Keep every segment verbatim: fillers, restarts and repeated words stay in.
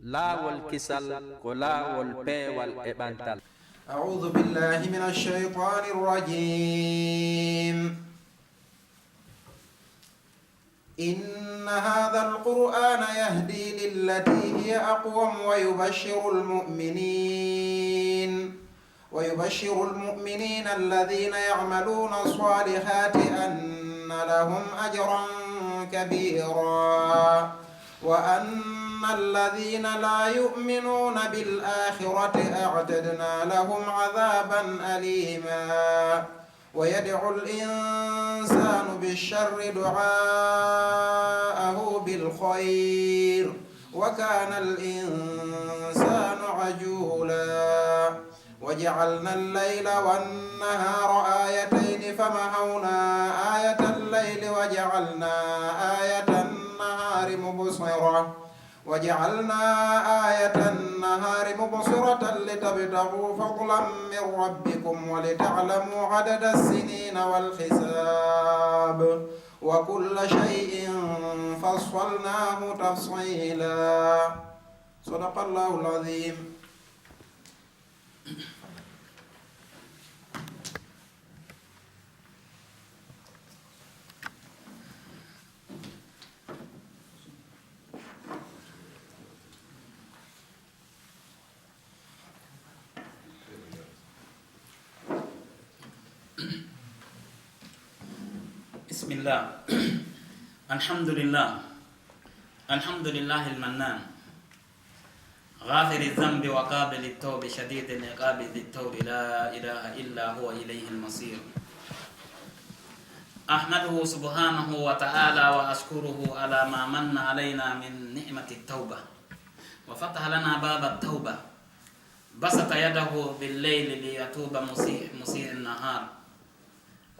Laawol kisal ko laawol peewal e ɓantal. أعوذ بالله من الشيطان الرجيم. إن هذا القرآن يهدي للتي هي أقوم ويبشر المؤمنين ويبشر المؤمنين الذين يعملون الصالحات أن لهم أجرا كبيرا وأن الذين لا يؤمنون بالآخرة أعتدنا لهم عذابا أليما. ويدعو الإنسان بالشر دعاءه بالخير وكان الإنسان عجولا. وجعلنا الليل والنهار آيتين فمحونا آية الليل وجعلنا آية النهار مبصرة وجعلنا آية النهار مبصرة لتبتغوا فضلا من ربكم ولتعلموا عدد السنين والحساب وكل شيء فصلناه تفصيلا. صدق الله العظيم. بسم الله. الحمد لله. الحمد لله المنان. غافر الذنب وقابل التوب شديد العقاب ذي الطول لا إله إلا هو إليه المصير. أحمده سبحانه وتعالى وأشكره على ما من علينا من نعمة التوبة وفتح لنا باب التوبة. بسط يده بالليل ليتوب مسيء، مسيء النهار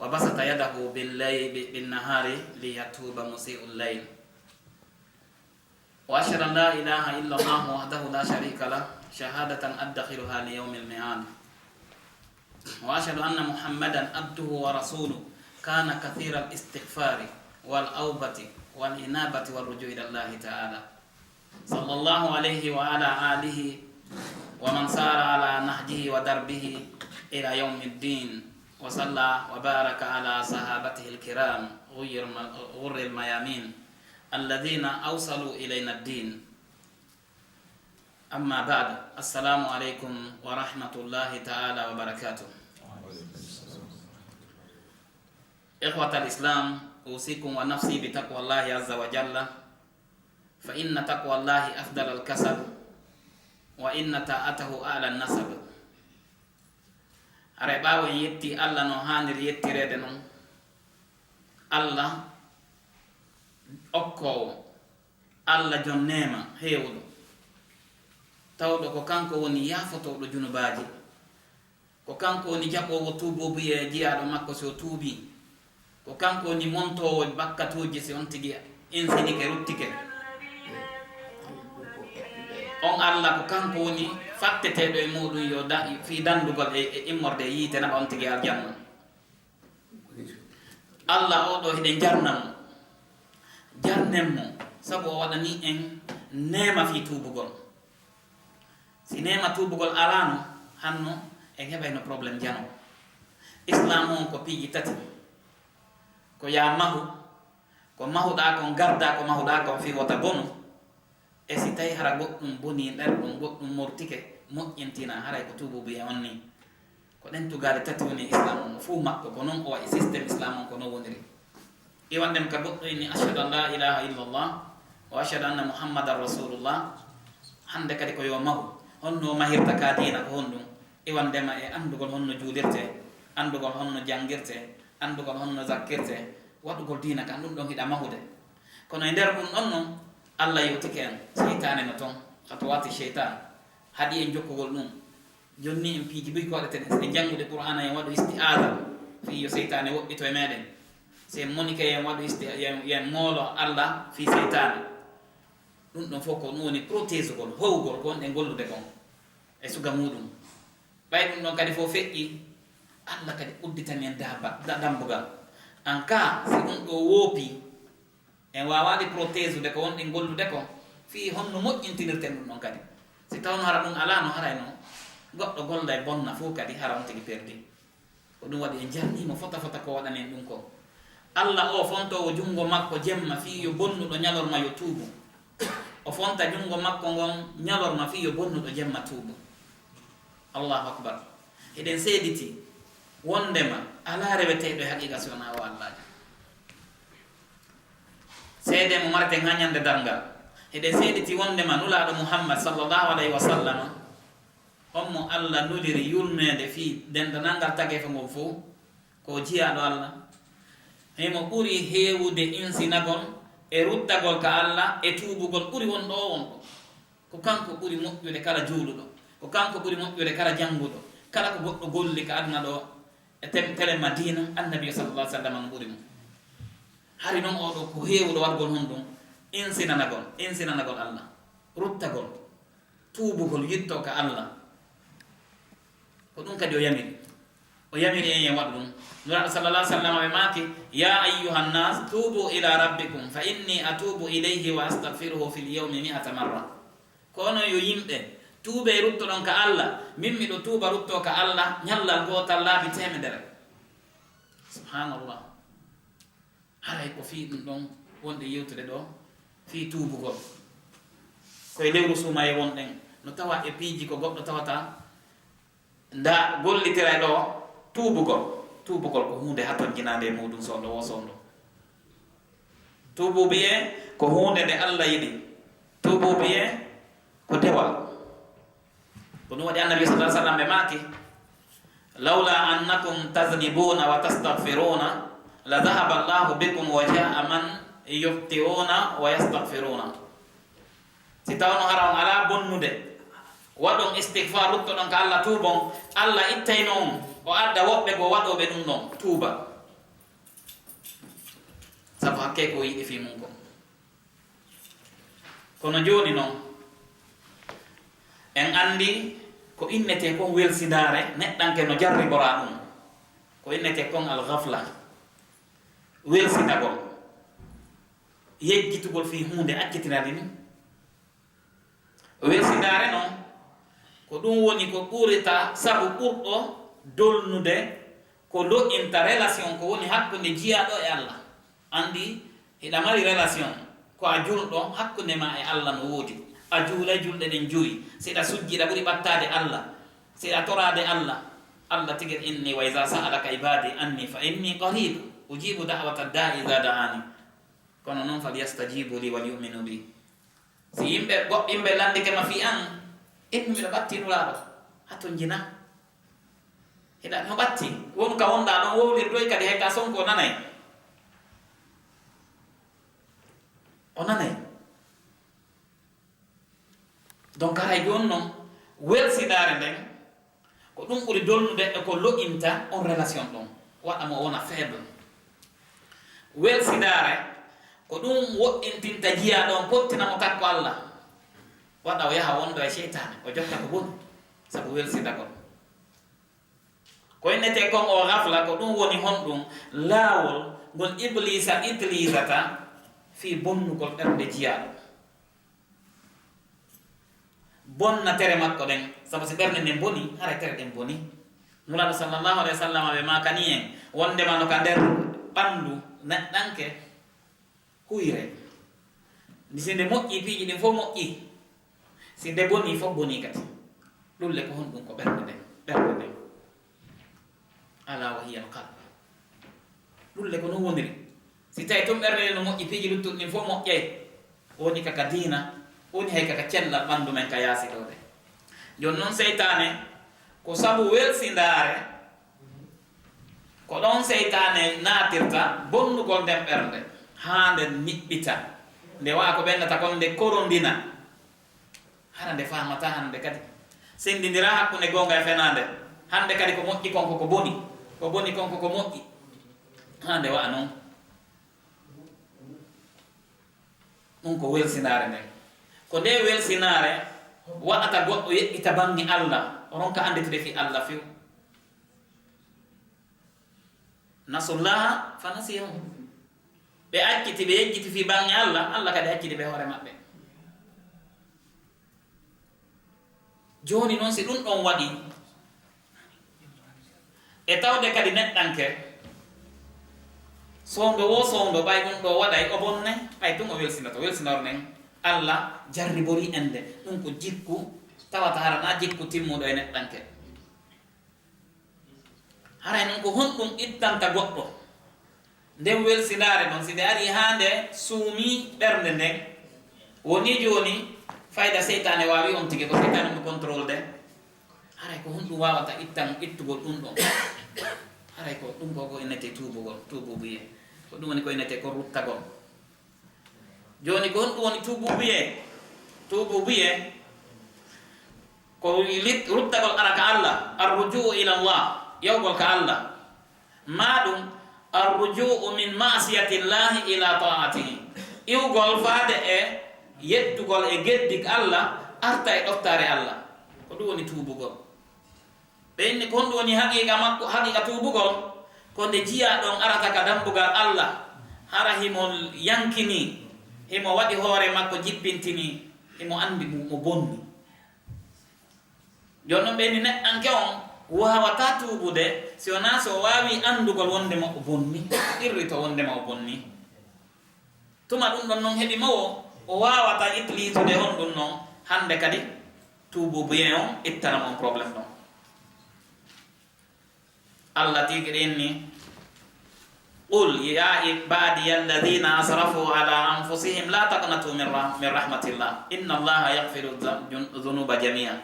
وبسط يده بالليل، بالنهار ليتوب مسيء الليل. وأشهد أن لا إله إلا الله وحده لا شريك له شهادة أدخرها ليوم الميعاد. وأشهد أن محمدا عبده ورسوله كان كثير الاستغفار والأوبة والإنابة والرجوع إلى الله تعالى. صلى الله عليه وعلى آله ومن سار على نهجه ودربه إلى يوم الدين. وصلى وبارك على صحابته الكرام غير الم-، غر الميامين الذين أوصلوا إلينا الدين. أما بعد، السلام عليكم ورحمة الله تعالى وبركاته. إخوة الإسلام، أوصيكم ونفسي بتقوى الله عز وجل، فإن تقوى الله أفضل الكسب، وإن طاعته أعلى النسب. Haray ɓaawo en yetti Allah no haaniri yettireede non, Allah okkoowo, Allah jom neema heewuɗo, tawɗo ko kanko woni yaafotooɗo junubaaji, ko kanko woni jaɓoowo tuubuubuyee jiyaaɗo makko si o tuubii, ko kanko woni montoowo bakkatuuji si on tigi insinike, ruttike. On Allah ko kanko woni fatteteeɗo e muuɗum yo da-, fii dandugol e, e immorde e yiite naɓa on tigi aljanna. Allah oo ɗoo hiɗen jarna mo, jarnen mo, sabu o waɗanii en neema fii tuubugol. Si neema tuubugol alaano, hanno en heɓayno problème jano. Islaamu on ko piiji tati. Ko yaa mahu, ko mahuɗaa kon gardaa, ko mahuɗaa kon fii wota bonu. E si tawi hara goɗɗum bonii nder ɗum, goɗɗum murtike, moƴƴintinaa, haray ko tuubuubuyee on nii. Ko ɗen tugaale tati woni e Islaamu on, fuu makko ko non o wa'i, système Islaamu on ko non woniri. Iwandema ka goɗɗo inni, "Ashhadu an laa ilaaha illallah, wa ashhadu anna Muhammadan Rasuulullah." Hannde kadi ko yo mahu. Honno o mahirta ka diina, ko honɗum? Iwandema e anndugol honno juulirtee, anndugol honno janngirtee, anndugol honno zakkirtee, waɗugol diina kan, ɗum ɗon hiɗa mahude. Kono e nder ɗum ɗon non, Allah yewtike en, seytaane no ton, katuwaati seytaane, haɗi en jokkugol ɗum. Jonni en piiji buy ko waɗeten, si en janngude Qur'aana, en waɗu isti'aaza, fii yo seytaane woɗɗito e meɗen. Si en monike, en waɗu isti-, en, en moolo Allah fii seytaane. Ɗum ɗon fof ko ɗum woni protégugol, howgol ko wonɗen gollude kon e suga muuɗum. Ɓay ɗum ɗon kadi fof feƴƴi, Allah kadi udditani en daaba-, da-, dambugal. An kaa, si ɗum ɗoo woopii, en waawaali protégude ko wonɗen gollude ko, Fii honno moƴƴintinirten ɗum ɗon kadi? Si tawno hara ɗum alaa no haray no goɗɗo golla e bonna fof kadi hara on tigi perdi. Ko ɗum waɗi en jarniima fota fota ko waɗani en ɗum ko. Alla o fontoowo junngo makko jemma fii yo bonnuɗo ñalorma yo tuubu. O fonta junngo makko ngon ñalorma fii yo bonnuɗo jemma tuubu. Allahu akbar. Hiɗen seediti wondema alaa reweteeɗo e haqiiqa si wonaa o Allaajo. Seede mo mareten haa ñande darngal. Hiɗen seediti wondema Nulaaɗo Muhammad sallallahu alayhi wa sallama, on mo Alla nuliri yurmeende fii dendanal ngal tageefe ngon fow, ko jiyaaɗo Alla. Himo ɓuri heewude insinagol e ruttagol ka Alla e tuubugol ɓuri won ɗo o won ɗo. Ko kanko ɓuri moƴƴude kala juuluɗo. Ko kanko ɓuri moƴƴude kala jannguɗo. Kala ko goɗɗo golli ka aduna ɗo, e tem-, tele Madina, Annabi sallallahu alaihi wasallam no ɓuri mo. Hari non o ɗo ko heewuɗo waɗgol honɗum? Insinanagol, insinanagol Alla. Ruttagol, tuubugol, yitto ka Alla. Ko ɗum kadi o yamiri. O yamiri en yen waɗu ɗum. Nulaaɗo sallallahu alaihi wasallam ɓe maaki, "Ya ayyuhan nas, tubu ila rabbikum, fa inni atubu ilayhi wa astaghfiruhu fil yawmi mi'ata marra." Ko onon yo yimɓe, tuubee ruttoɗon ka Alla, min miɗo tuuba ruttoo ka Alla ñallal gootal laabi teemedere. Subhanallah. Haray ko fii ɗum ɗon wonde yewtude ɗo, fii tuubugol. Ko e lewru suumaye wonɗen, no tawa e piiji ko goɗɗo tawata nda gollitiray ɗo tuubugol. Tuubugol ko huunde hatonjinaande e muɗum sondo wo sondo. Tuubu biye ko huunde nde Alla yiɗi. Tuubu biye ko dewal. Ko ɗum waɗi Annabi sallallahu alaihi wasallam ɓe maaki, "Laula annakum taznibuna wa tastaghfiruna, la dhahaba Allahu bikum wa jaa man yukhti'una wa yastaghfiruna." Si tawno hara on alaa bonnude, waɗon istighfar, ruttoɗon ka Alla, tuubon, Alla ittayno on, o adda woɓɓe goo waɗooɓe ɗum ɗon, tuuba. Sabu hakkee ko o yiɗi fii mun kon. Kono jooni non, en anndi ko innetee kon welsindaare, neɗɗanke no jarriboraa ɗum. Ko innetee kon al-ghafla, welsindagol, yejjitugol fii huunde, accitinani ɗum. Welsindaare non, ko ɗum woni ko ɓurata sabu ɓurɗo dolnude ko lo'inta relation ko woni hakkunde jiyaaɗo e Alla. Anndi, hiɗa mari relation ko a julɗo, hakkunde ma e Alla no woodi. A juulay julɗe ɗen jowi. Si hiɗa sujji, hiɗa ɓuri ɓattaade Alla. Si hiɗa toraade Alla, Alla tigi inni, "Wa iza sa'alaka ibadi anni fa inni qarib, ujibu da'wata da'i iza da'ani." Kono non, "Falyastajibu li wal yu'minu bi." Si yimɓe goɗɗo, yimɓe lanndike ma fii an, innu miɗo ɓatti Nulaaɗo, hatonjina. Hiɗa no ɓatti, wonu ka wonɗaa ɗon wowlirdoy kadi hay ka sonko o nanay. O nanay. Donc, haray jooni non, welsindaare nden, ko ɗum ɓuri dolnude e ko lo'inta on relation ɗon, waɗa mo wona faible. Welsindaare, ko ɗum woɗɗintinta jiyaaɗo on, pottina mo takko Alla, waɗa o yaha wondo e seytaane, o jokka ko boni, sabu welsindagol. Ko innetee kon o ghafla, ko ɗum woni honɗum? Laawol ngol Ibliisa utilisata fii bonnugol ɓernde jiyaaɗo. Bonna tere makko ɗen, sabu si ɓernde nden boni, haray tere ɗen boni. Nulaaɗo sallallahu alaihi wasallam ɓe maakani en wondema no ka nder ɓandu neɗɗanke huyre. Ndi si nde moƴƴi, piiji ɗin fof moƴƴi. Si nde boni, fof boni kadi. Ɗum le ko honɗum? Ko ɓernde nden, ɓernde nden. Ala wa hiya al qalb. Ɗum le ko non woniri. Si tawi tun ɓernde nden no moƴƴi, piiji luttuɗi ɗin fof moƴƴay. Woni ka ka diina, woni hay ka ka cellal ɓandu men ka yaasi ɗo de. Jooni non seytaane, ko sabu welsindaare, ko ɗon seytaane naatirta bonnugol nden ɓernde, haa nden niɓɓita. Nde wa'a ko ɓennata kon nde korondina. Hara nde faamata hande kadi. Senndindira hakkunde goonga e fenaande. Hande kadi ko moƴƴi kon ko ko boni. Ko boni kon ko ko moƴƴi. Haa nde wa'a non. Ɗum ko welsindaare nden. Ko nde welsindaare waɗata goɗɗo yeɓɓita baŋŋe Alla, o ronka annditude fii Alla few. Nasullaha fa nasiyahum. Ɓe acciti, ɓe yejjiti fii baŋŋe Alla, Alla kadi acciti ɓe hoore maɓɓe. Jooni noon, si ɗum ɗon waɗi, e tawde kadi neɗɗanke, sowndo wo sowndo, ɓay ɗum ɗo waɗay o bonne, ɓay tun o welsindoto, welsinor nden Alla jarriborii en nde. Ɗum ko jikku tawata hara na jikku timmuɗo e neɗɗanke. Haray non, ko honɗum ittanta goɗɗo nden welsindaare ɗon, si nde arii haa nde suumii ɓernde nden? Wonii jooni, fayda seytaane waawii on tigi, ko seytaane mo contrôle de. Haray ko honɗum waawata ittan, ittugol ɗum ɗon? Haray ko ɗum ko, ko innetee tuubugol, tuubuubuyee. Ko ɗum woni ko innetee ko ruttagol. Jooni, ko honɗum woni tuubuubuyee? Tuubuubuyee ko lit-, ruttagol ara ka Alla, arrujuu ila Allah, yawgol ka Alla. Maa ɗum, arrujuu min ma'siyatillahi ila ta'atihi, iwgol faade e yettugol e geddi Alla, arta e ɗoftaare Alla. Ko ɗum woni tuubugol. Ɓe inni, ko honɗum woni haqiiqa makko, haqiiqa tuubugol? Ko nde jiyaa ɗon arata ka dambugal Alla, hara himo yankini, himo waɗi hoore makko jippintini, himo andi mo, mo bonni. Jooni non, ɓe inni, neɗɗanke on waawataa tuubude si wonaa si o waawii andugol wondema o bonni, o qirrito wondema o bonni. Tuma ɗum ɗon non heɓi mo, o, o waawataa itiliisude honɗum non, hande kadi tuubuubuyee on ittana mo on problème ɗon. Alla tigi inni, "Qul ya ibadiya alladhina asrafu ala anfusihim la taqnatu min rah-, min rahmatillah. Inna Allaha yaghfiru dha-, jun-, dhunuba jami'a."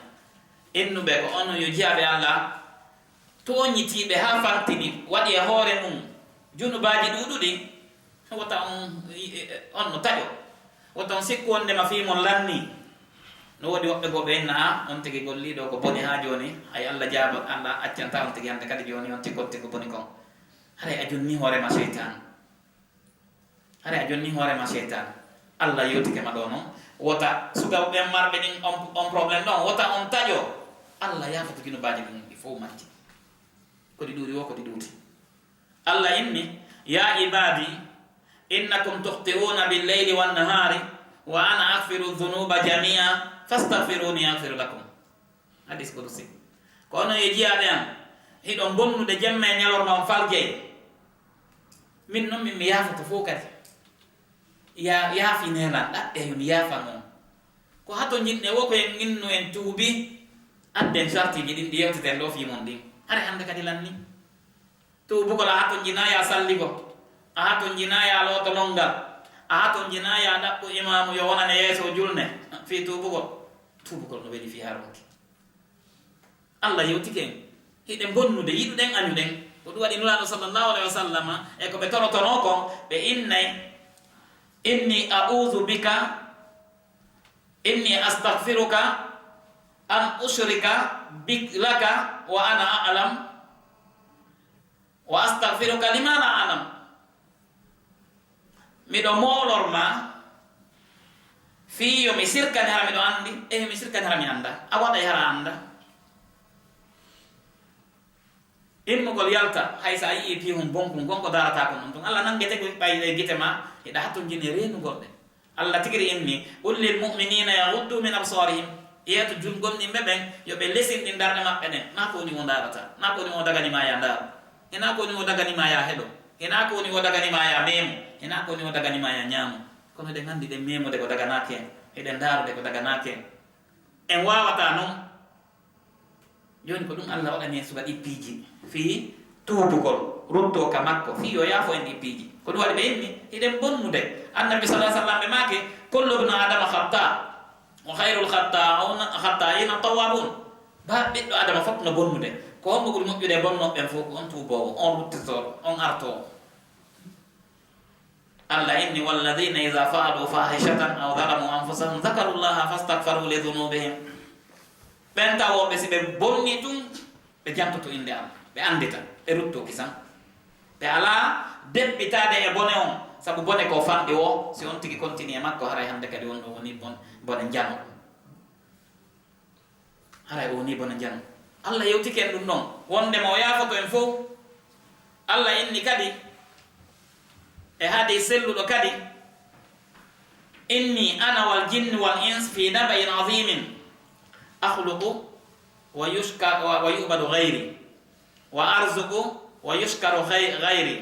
Innuɓe ko onon yo jiyaaɓe Alla, tooñitiiɓe haa fantini, waɗi e hoore mum junubaaji ɗuuɗuɗi, wota on, on no taƴo, wota on sikku wondema fii mon lannii. No woodi woɓɓe goo ɓe inna, "A, on tigi golliiɗo ko boni haa jooni, hay Alla jaaba, Alla accantaa on tigi hande kadi jooni, on tigi, on tigi ko boni kon." Haray a jonnii hoore ma seytaan. Haray a jonnii hoore ma seytaan. Alla yewtike ma ɗoo non. Wota sukaaɓe ɓen marɓe ɗin on, on problème ɗon, wota on taƴo. Alla yaafoto junubaaji ɗin ɗi fow majji. Ko ɗi ɗuuɗi woo, ko ɗi ɗuuɗi. Alla inni, "Ya ibadi, innakum tukhti'una bil layli wan nahari, wa ana aghfiru dhunuba jami'a, fastaghfiruni aghfir lakum." Hadis kudusi. Ko onon yo jiyaaɓe an, hiɗon bonnude jemma e ñalorma on faljay. Min non, min mi yaafoto fow kadi. Ya-, yaafinee lan, ɗaɓɓee yo mi yaafan on. Ko hatonjinɗen woo ko en innu en tuubi, adden sartiiji ɗin ɗi yewteten ɗoo fii mun ɗin. Haray hande kadi lannii. Tuubugol, a hatonjinaaya salligo, a hatonjinaaya looto lonngal, a hatonjinaaya ɗaɓɓu imaamu yo wonan e yeeso julne fii tuubugol. Tuubugol no weli fii haronki. Alla yewtike en. Hiɗen bonnude, yiɗuɗen, añuɗen. Ko ɗum waɗi Nulaaɗo sallallahu alayhi wa sallama e ko ɓe torotonoo kon, ɓe innay, "Inni a'udhu bika, inni astaghfiruka an ushrika bik-, laka wa ana a'lam, wa astaghfiruka lima la a'lam." Miɗo moolor ma fii yo mi sirkane hara miɗo anndi, e yo mi sirkane hara mi annda. A waɗay hara a annda. Immugol yalta, hay so a yi'ii piihun bonkun, gonko daarataa kon ɗum tun. Alla nangete ko ɓay e gite ma, hiɗa hatonjini reenugol ɗe. Alla tigiri inni, "Qul lil mu'minina yaghuddu min absarihim." Yeeto jul gomɗinɓe ɓen, yo ɓe lesinɗin darɗe maɓɓe ɗen. Naa ko woni o ndaarata, naa ko woni o dagani ma ya ndaaru. Hinaa ko woni o dagani ma ya heɗo. Hinaa ko woni o dagani ma ya meemo. Hinaa ko woni o dagani ma ya ñaamo. Kono eɗen anndi ɗen meemude ko daganaaki en. Eɗen ndaarude ko daganaaki en. En waawataa non. Jooni ko ɗum Alla waɗani en suka ɗi piiji fii tuubugol, ruttoo ka makko, fii yo yaafo en ɗi piiji. Ko ɗum waɗi ɓe inni, hiɗen bonnude. Annabi sallallahu alaihi wasallam ɓe maaki, "Kullu ibnu Adama khatta, wa khairul khatta'una, khatta'ina tawwabun." Ba ɓiɗɗo Adama fof no bonnude. Ko hombo ɓuri moƴƴude e bonnooɓe ɓen fof? Ko on tuuboowo, on ruttitooɗo, on artoowo. Alla inni, "Walladhina idha fa'alu fahishatan aw dhalamu anfusahum dhakarullaha fastaghfaru li dhunubihim." Ɓen tawooɓe si ɓe bonni tun, ɓe jantoto innde am, ɓe anndita, ɓe ruttoo kisan. Ɓe alaa deɓɓitaade e bone on, sabu bone ko fanɗi woo, si on tigi continue e makko, haray hannde kadi won ɗo woni bon-, bone njano. Haray o woni bone njano. Alla yewtike en ɗum ɗon, wondema o yaafoto en fow. Alla inni kadi, e hadis selluɗo kadi, "Inni ana wal jinni wal ins fi naba'in azimin. Akhluqu ويشكر، و-، ويعبد غيري، وأرزق ويشكر خي-، غيري،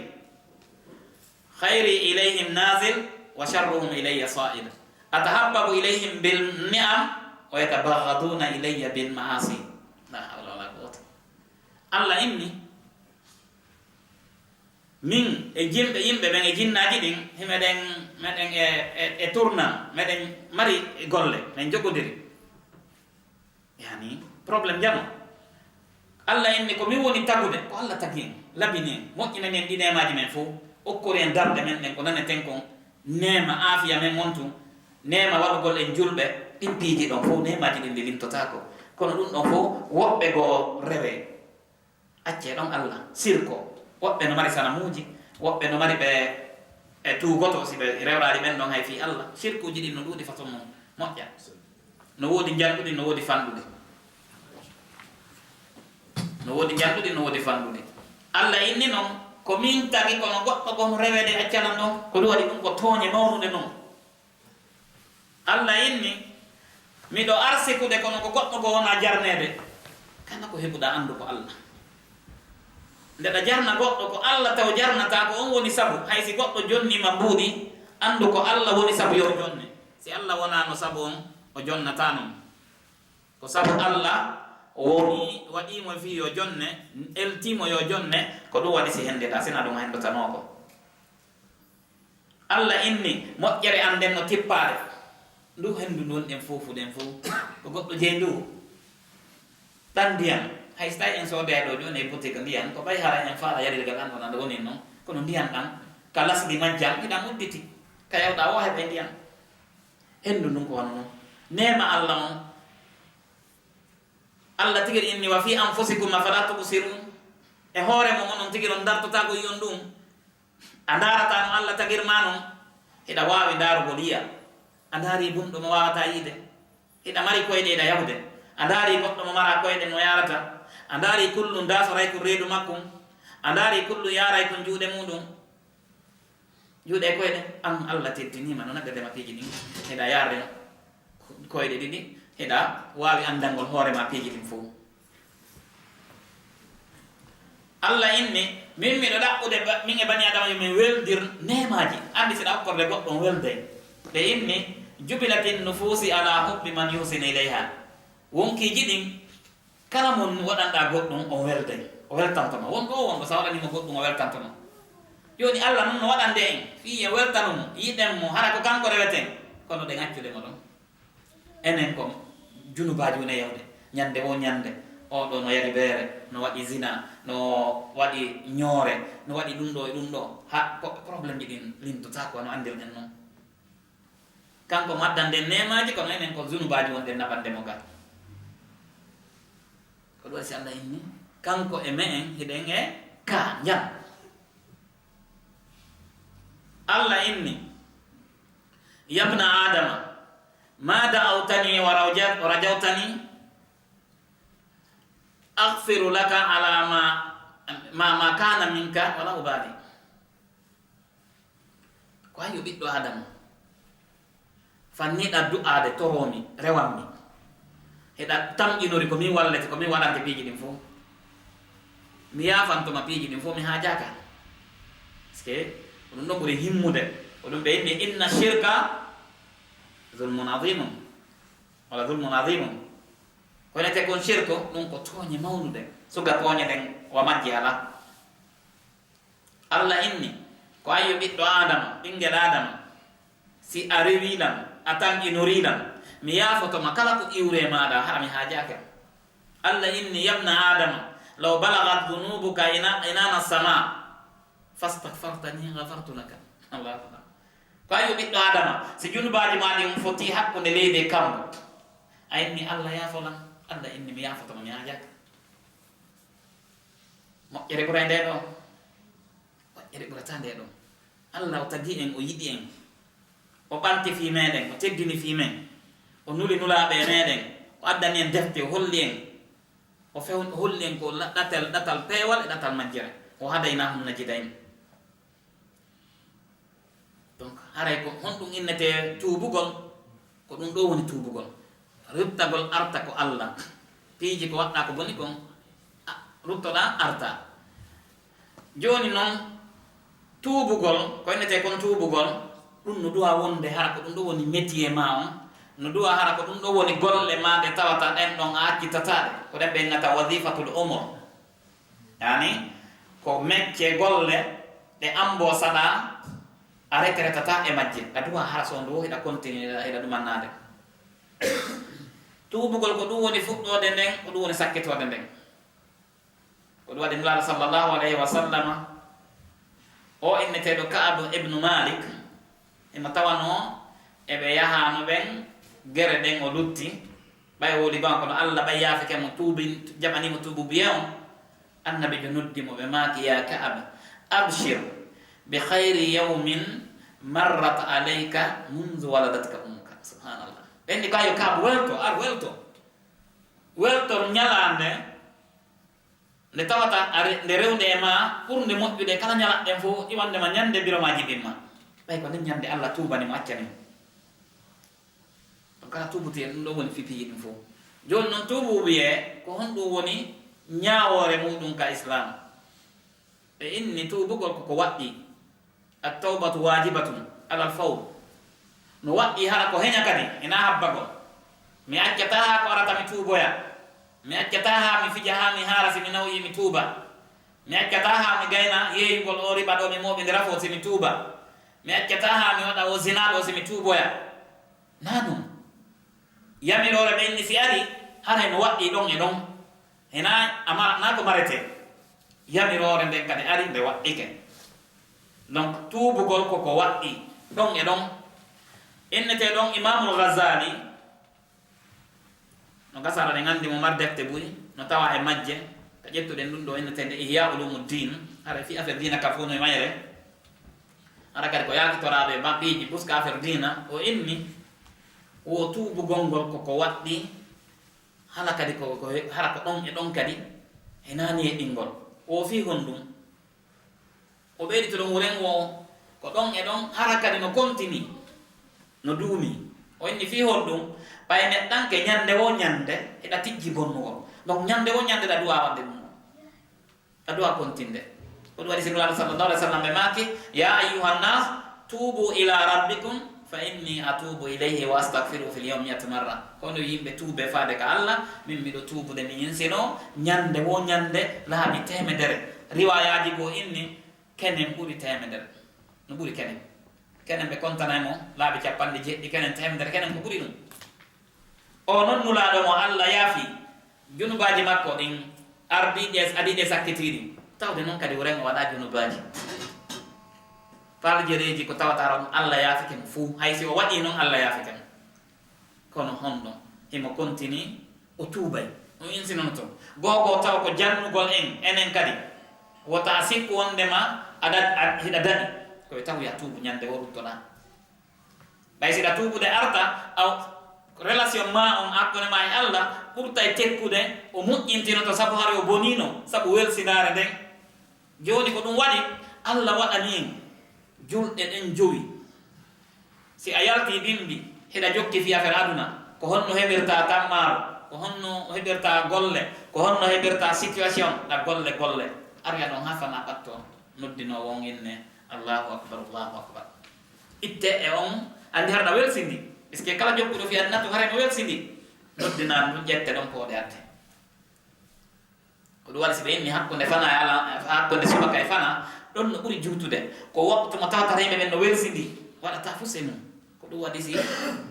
خيري إليهم نازل وشرهم إلي صاعد، أتحبب إليهم بالنعم ويتبغضون إلي بالمعاصي. لا حول ولا قوة. Allah inni, min e jimɓe yimɓe ɓen e jinnaaji ɗin, himeɗen, meɗen e, e, e tournant, meɗen mari golle, men jogodiri. Yani, problème jano. Allah inni ko min woni tagude, ko Allah tagi en, labini en, moƴƴinani en ɗi neemaaji men fof, okkori en darɗe men ɗen, ko naneten kon, neema aafiya men on tun, neema waɗugol en julɓe, ɗin piiji ɗon fof, neemaaji ɗin ɗi lintotaako. Kono ɗum ɗon fof, woɓɓe goo rewe. Accee ɗon Allah, sirko. Woɓɓe no mari sanamuuji, woɓɓe no mari ɓe, ɓe tuugoto si ɓe rewraali ɓen ɗon hay fii Allah. Sirkuuji ɗin no ɗuuɗi façon mum, moƴƴa. No woodi njanɗuɗi, no woodi fanɗuɗi. No woodi njanɗuɗi, no woodi fanɗuɗi. Allah inni non, ko min tagi, kono goɗɗo goo no reweede acca lan ɗon. Ko ɗum waɗi ɗum ko tooñe mawnuɗe non. Allah inni, miɗo arsikude, kono ko goɗɗo goo wonaa jarneede. Kala ko heɓuɗaa, anndu ko Allah. Nde ɗa jarna goɗɗo, ko Allah taw jarnataa, ko on woni sabu. Hay si goɗɗo jonnii ma mbuuɗi, anndu ko Allah woni sabu yo o jonne. Si Allah wonaano sabu on, o jonnataa non. Ko sabu Allah woni, waɗii mo fii yo jonne, eltii mo yo jonne, ko ɗum waɗi si henndeɗaa, sinaa ɗum henndotanoo ko. Allah inni, moƴƴere an nden no tippaade. Ndu henndu ndun ɗen fow fu ɗen fow, ko goɗɗo jeyi ndu. Ɗan ndiyan, hay si tawi en soodoyay ɗoo jooni e boutique ndiyan, ko ɓay hara en faala yarirgal an ɗon, an ɗo woni non. Kono ndiyan ɗan, ka lasli majjan, hiɗan udditi. Ka yawɗa o heɓay ndiyan. Henndu ndun ko wano non. Neema Allah on. Allah tigi inni, "Wa fi anfusikum afala tubsirun." E hoore mon onon tigi on dartotaako yi'on ɗum. A ndaarataa no Allah tagir maa non? Hiɗa waawi ndaarugol yi'a. A ndaari bunɗo mo waawataa yi'ude. Hiɗa mari koyɗe hiɗa yahude. A ndaari goɗɗo mo maraa koyɗe no yaarata. A ndaari kullun daasoraykun reedu makkun. A ndaari kullun yaaraykun juuɗe muuɗum. Juuɗe e koyɗe, an Allah teddiniima no naɓirde ma piiji ɗin. Hiɗa yaarde koyɗe ɗiɗi, hiɗa waawi anndangol hoore ma piiji ɗin fow. Allah inni, min miɗo ɗaɓɓude ba-, min e bani Adama yo min weldir neemaaji. Anndi si ɗa okkorde goɗɗo on welday. Ɓe inni, "Jubilatin nufusi ala hubbi man yuhsinu ilayha." Wonkiiji ɗin, kala mo waɗanɗaa goɗɗum, o welday. O weltanto ma. Won ɗo, won ɗo, sa waɗanii mo goɗɗum, o weltanto ma. Jooni Allah non no waɗande en, fii en weltano mo, yiɗen mo, hara ko kanko reweten. Kono ɗen accude mo ɗon. Enen ko junubaaji woni e yahude. Ñande wo ñande, oo ɗoo no yari beere, no waɗi zina, no waɗi ñoore, no waɗi ɗum ɗoo e ɗum ɗoo. Ha, ko problème ji ɗin lintotaako, no anndirɗen non. Kanko mo addande en neemaaji, kono enen ko zunubaaji wonɗen naɓande mo ga. Ko ɗum waɗi si Allah inni, kanko e me'en hiɗen e ka njam. Allah inni, "Yabna Adama, ma da'awtani wa raja-, wa rajawtani, aghfiru laka ala ma, ma, ma kana minka, wala ubali." Ko an yo ɓiɗɗo Aadama, fanniɗa du'aade, toroomi, rewanmi. Hiɗa tamƴinori ko min wallete, ko min waɗante piiji ɗin fow. Mi yaafanto ma piiji ɗin fow, mi haajaaka. Parce que ko ɗum ɗon ɓuri himmude. Ko ɗum ɓe inni, "Inna shirka zulmun azimun." Wala zulmun azimun. Ko wiyetee kon shirku, ɗum ko tooñe mawnuɗe. Suga tooñe ɗen, wa majji alaa. Allah inni, ko an yo ɓiɗɗo Aadama, ɓinngel Aadama, si a rewii lan, a tamƴinorii lan, mi yaafoto ma kala ko iwri e maaɗa, hara mi haajaaki ma. Allah inni, "Yabna Aadama, law balagat dunubuka ina-, inana sama, fastagfartani, gafartu laka." Allahu akbar. Ko an yo ɓiɗɗo Aadama, si junubaaji maa ɗin fotii hakkunde leydi e kammu, a inni Allah yaafo lan, Allah inni mi yaafoto ma, mi haajaaki. Moƴƴere ɓuray ndee ɗoo? Moƴƴere ɓurataa ndee ɗoo. Allah o tagii en, o yiɗi en. O ɓanti fii meeɗen, o teddini fii men. O nuli nulaaɓe e meeɗen, o addani en defte, o holli en. O few-, o holli en ko la-, ɗatal, ɗatal peewal e ɗatal majjere. Wa hadaynahum najdayn. Donc, haray ko honɗum innetee tuubugol? Ko ɗum ɗoo woni tuubugol. Ruttagol arta ko Allah. Piiji ko waɗɗa ko boni kon, a, ruttoɗa arta. Jooni noon, tuubugol, ko innetee kon tuubugol, ɗum no duwa wonde hara ko ɗum ɗo woni métier ma on, no duwa hara ko ɗum ɗo woni golle ma ɗe tawata ɗen ɗon a accitataa ɗe. Ko ɗen ɓe innata wazifatul umur. Yaani, ko mecce golle ɗe ambo saɗa a retraitata e majje. A duwa hara so ndu hiɗa continue, hiɗa, hiɗa ɗumannaade. Tuubugol ko ɗum woni fuɗɗoode nden, ko ɗum woni sakkitoode nden. Ko ɗum waɗi Nulaaɗo sallallahu alayhi wa sallama, o inneteeɗo Ka'ab ibnu Malik, emo tawanoo eɓe yahaano ɓen gere ɗen o lutti, ɓay o wuli gon kono Allah ɓay yaafike mo tuubi, jaɓanii mo tuubu biye on. Annabiijo noddi mo ɓe maaki, "Ya Ka'ab, abshir bi khayri yawmin marrat alayka munzu waladatka ummuka." Subhanallah. Ɓe inni ko, "Ayo Ka'ab, welto, ar welto. Welto ñalaande nde tawata a re-, nde rewnde e ma ɓurnde moƴƴude kala ñalaɗe ɗen fof, iwande ma ñande biro ma jibin ma." Ɓay ko nden ñande Allah tuubani mo, accani mo. Ɗum kala tuubuti en, ɗum ɗo woni fipiiji ɗum fof. Jooni noon tuubu wiyee ko honɗum woni ñaawoore muɗum ka Islam? Ɓe inni tuubugol ko ko waɗɗi. At-tawbatu wajibatun alal fawr. No waɗɗi hara ko heña kadi, ina habbagol. Mi accataa haa ko arata mi tuuboya. Mi accataa haa mi fija haa mi haara si mi nawyi mi tuuba. Mi accataa haa mi gayna yeeyugol o riba ɗo mi mooɓindira fof si mi tuuba. Mi accataa haa mi waɗa o zina ɗo si mi tuuboya. Naa ɗum. Yamiroore ɓe inni si ari, haray no waɗɗi ɗon e ɗon. Hina ama naa ko maretee. Yamiroore nden kadi ari nde waɗɗike. Donc, tuubugol ko ko waɗɗi ɗon e ɗon. Innetee ɗon Imaamul Ghazali, no gasa aɗa nganndi mo mar defte buy, no tawa e majje, ka ƴettuɗen ɗum ɗo inneteende Ihya Ulumuddin, hara fii affaire diina ka fof no e mayre. Hara kadi ko yaakitoraaɓe ma piiji plus ka affaire diina, o inni, wo tuubugol ngol ko ko waɗɗi, hala kadi ko, ko, hara ko ɗon e ɗon kadi, e naani e ɗingol. O fii honɗum? O ɓeydito ɗum wuren wo ko ɗon e ɗon, hara kadi no kontini, no duumi. O inni fii honɗum? Ɓay neɗɗanke ñande wo ñande, hiɗa tijji bonnugol. Donc ñande wo ñande ɗa duwa waɗde ɗum. A duwa kontinde. Ko ɗum waɗi si Nulaaɗo sallallahu alaihi wasallam ɓe maaki, "Ya ayyuhan nas, tubu ila rabbikum, fa inni atubu ilayhi wa astaghfiru fil yawmi mi'ata marra." Kono yimɓe tuube faade ka Allah, min miɗo tuubude mi insino ñande wo ñande laabi teemedere. Riwayaaji goo inni kenen ɓuri teemedere. No ɓuri kenen. Kenen ɓe kontanay mo laabi capanɗe jeeɗiɗi, kenen teemedere, kenen ko ɓuri ɗum. O non Nulaaɗo mo Allah yaafi junubaaji makko ɗin ardiiɗi e, adiiɗi e sakkitiiɗi. Tawde non kadi wuren o waɗa junubaaji. Paljereeji ko tawata on Allah yaafike mo fuu, hay si o waɗii non Allah yaafike mo. Kono honno himo kontini o tuubay, o insinono to. Googoo taw ko jannugol en, enen kadi. Wota a sikku wondema a da-, a, hiɗa daɗi. Ko e taw ya tuubu ñande wo ruttoɗaa. Ɓay si ɗa tuubude arta, aw, relation ma on, hakkunde ma e Allah, ɓurtay tekkude, o moƴƴintinoto, sabu hari o bonino, sabu welsindaare nden. Jooni ko ɗum waɗi, Allah waɗani en julɗe ɗen jowi. Si a yalti bimbi, hiɗa jokki fii affaire aduna, ko honno heɓirta tammaaro, ko honno heɓirta golle, ko honno heɓirta situation, ɗa golle, golle. Ari aɗon hafana ɓatto, noddinoowo on inne, Allahu akbar, Allahu akbar. Itte e on, anndi hara na welsindi. Puisque kala jokkuɗo fii aduna to hara no welsindi. Noddinaa ɗum ƴette ɗon pooɗe adde. Ko ɗum waɗi si ɓe inni hakkunde fana e ala, hakkunde subaka e fana, ɗon no ɓuri juutude. Ko waktu mo tawata rewɓe ɓen no welsindi, waɗata fuu se mum. Ko ɗum waɗi si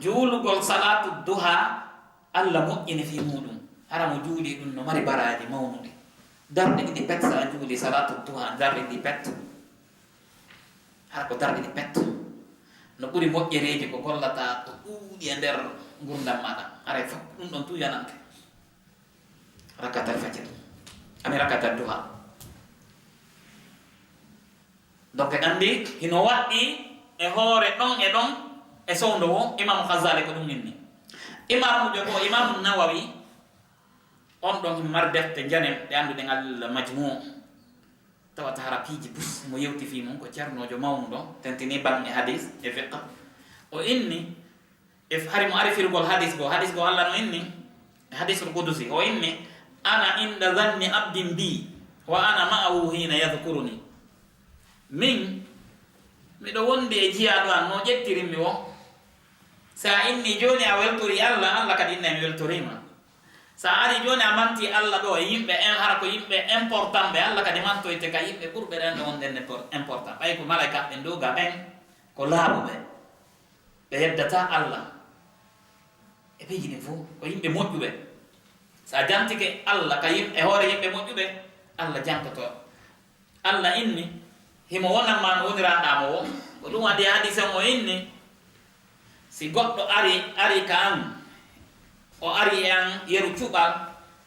juulugol salaatu duha Allah moƴƴini fii muuɗum, hara mo juuli ɗum no mari baraaji mawnuɗi. Darɗe ɗiɗi pet, sa a juuli salaatu duha, darɗe ɗiɗi pet. Hara ko darɗe ɗiɗi pet. No ɓuri moƴƴereeji ko gollata ko ɗuuɗi e nder ngurndan maaɗa. Haray fof ɗum ɗon tu yanante. Rakatal fajr. Ami rakatal duha. Donc, en anndi hino waɗɗi e hoore ɗon e ɗon e sowndo wo, Imaamu Ghazali ko ɗum inni. Imaamuujo goo, Imaamu Nawawi, on ɗon himo mari defte njane ɗe annduɗen Al Majmu'. Tawata hara piiji bus mo yewti fii mum, ko ceernoojo mawnuɗo, tentini baŋŋe hadis e fiqh. O inni, e f-, hari mo ari firugol hadis goo, hadis goo Allah no inni, Hadisul Qudusi, o inni, "Ana inda zanni abdin bi, wa ana ma'ahu hina yadhkuruni." Min, miɗo wondi e jiyaaɗo an, no ƴettirimmi o. Sa inni jooni a weltori Allah, Allah kadi innay mi weltoriima. Sa ari jooni a manti Allah ɗo e yimɓe en, hara ko yimɓe important ɓe, Allah kadi mantoyte ka yimɓe ɓurɓe ɗen ɗo wonde nde por-, important. Ɓay ko malaykaaɓe ɓen dow ga ɓen, ko laaɓuɓe. Ɓe yeddata Allah. E piiji ɗin fof, ko yimɓe moƴƴuɓe. Sa jantike Allah ka yim-, e hoore yimɓe moƴƴuɓe, Allah jantoto. Allah inni, himo wonan ma no woniranɗaa mo woo. Ko ɗum waɗi hadiisan o inni, si goɗɗo ari, ari ka an, o ari e an yeru cuɓal,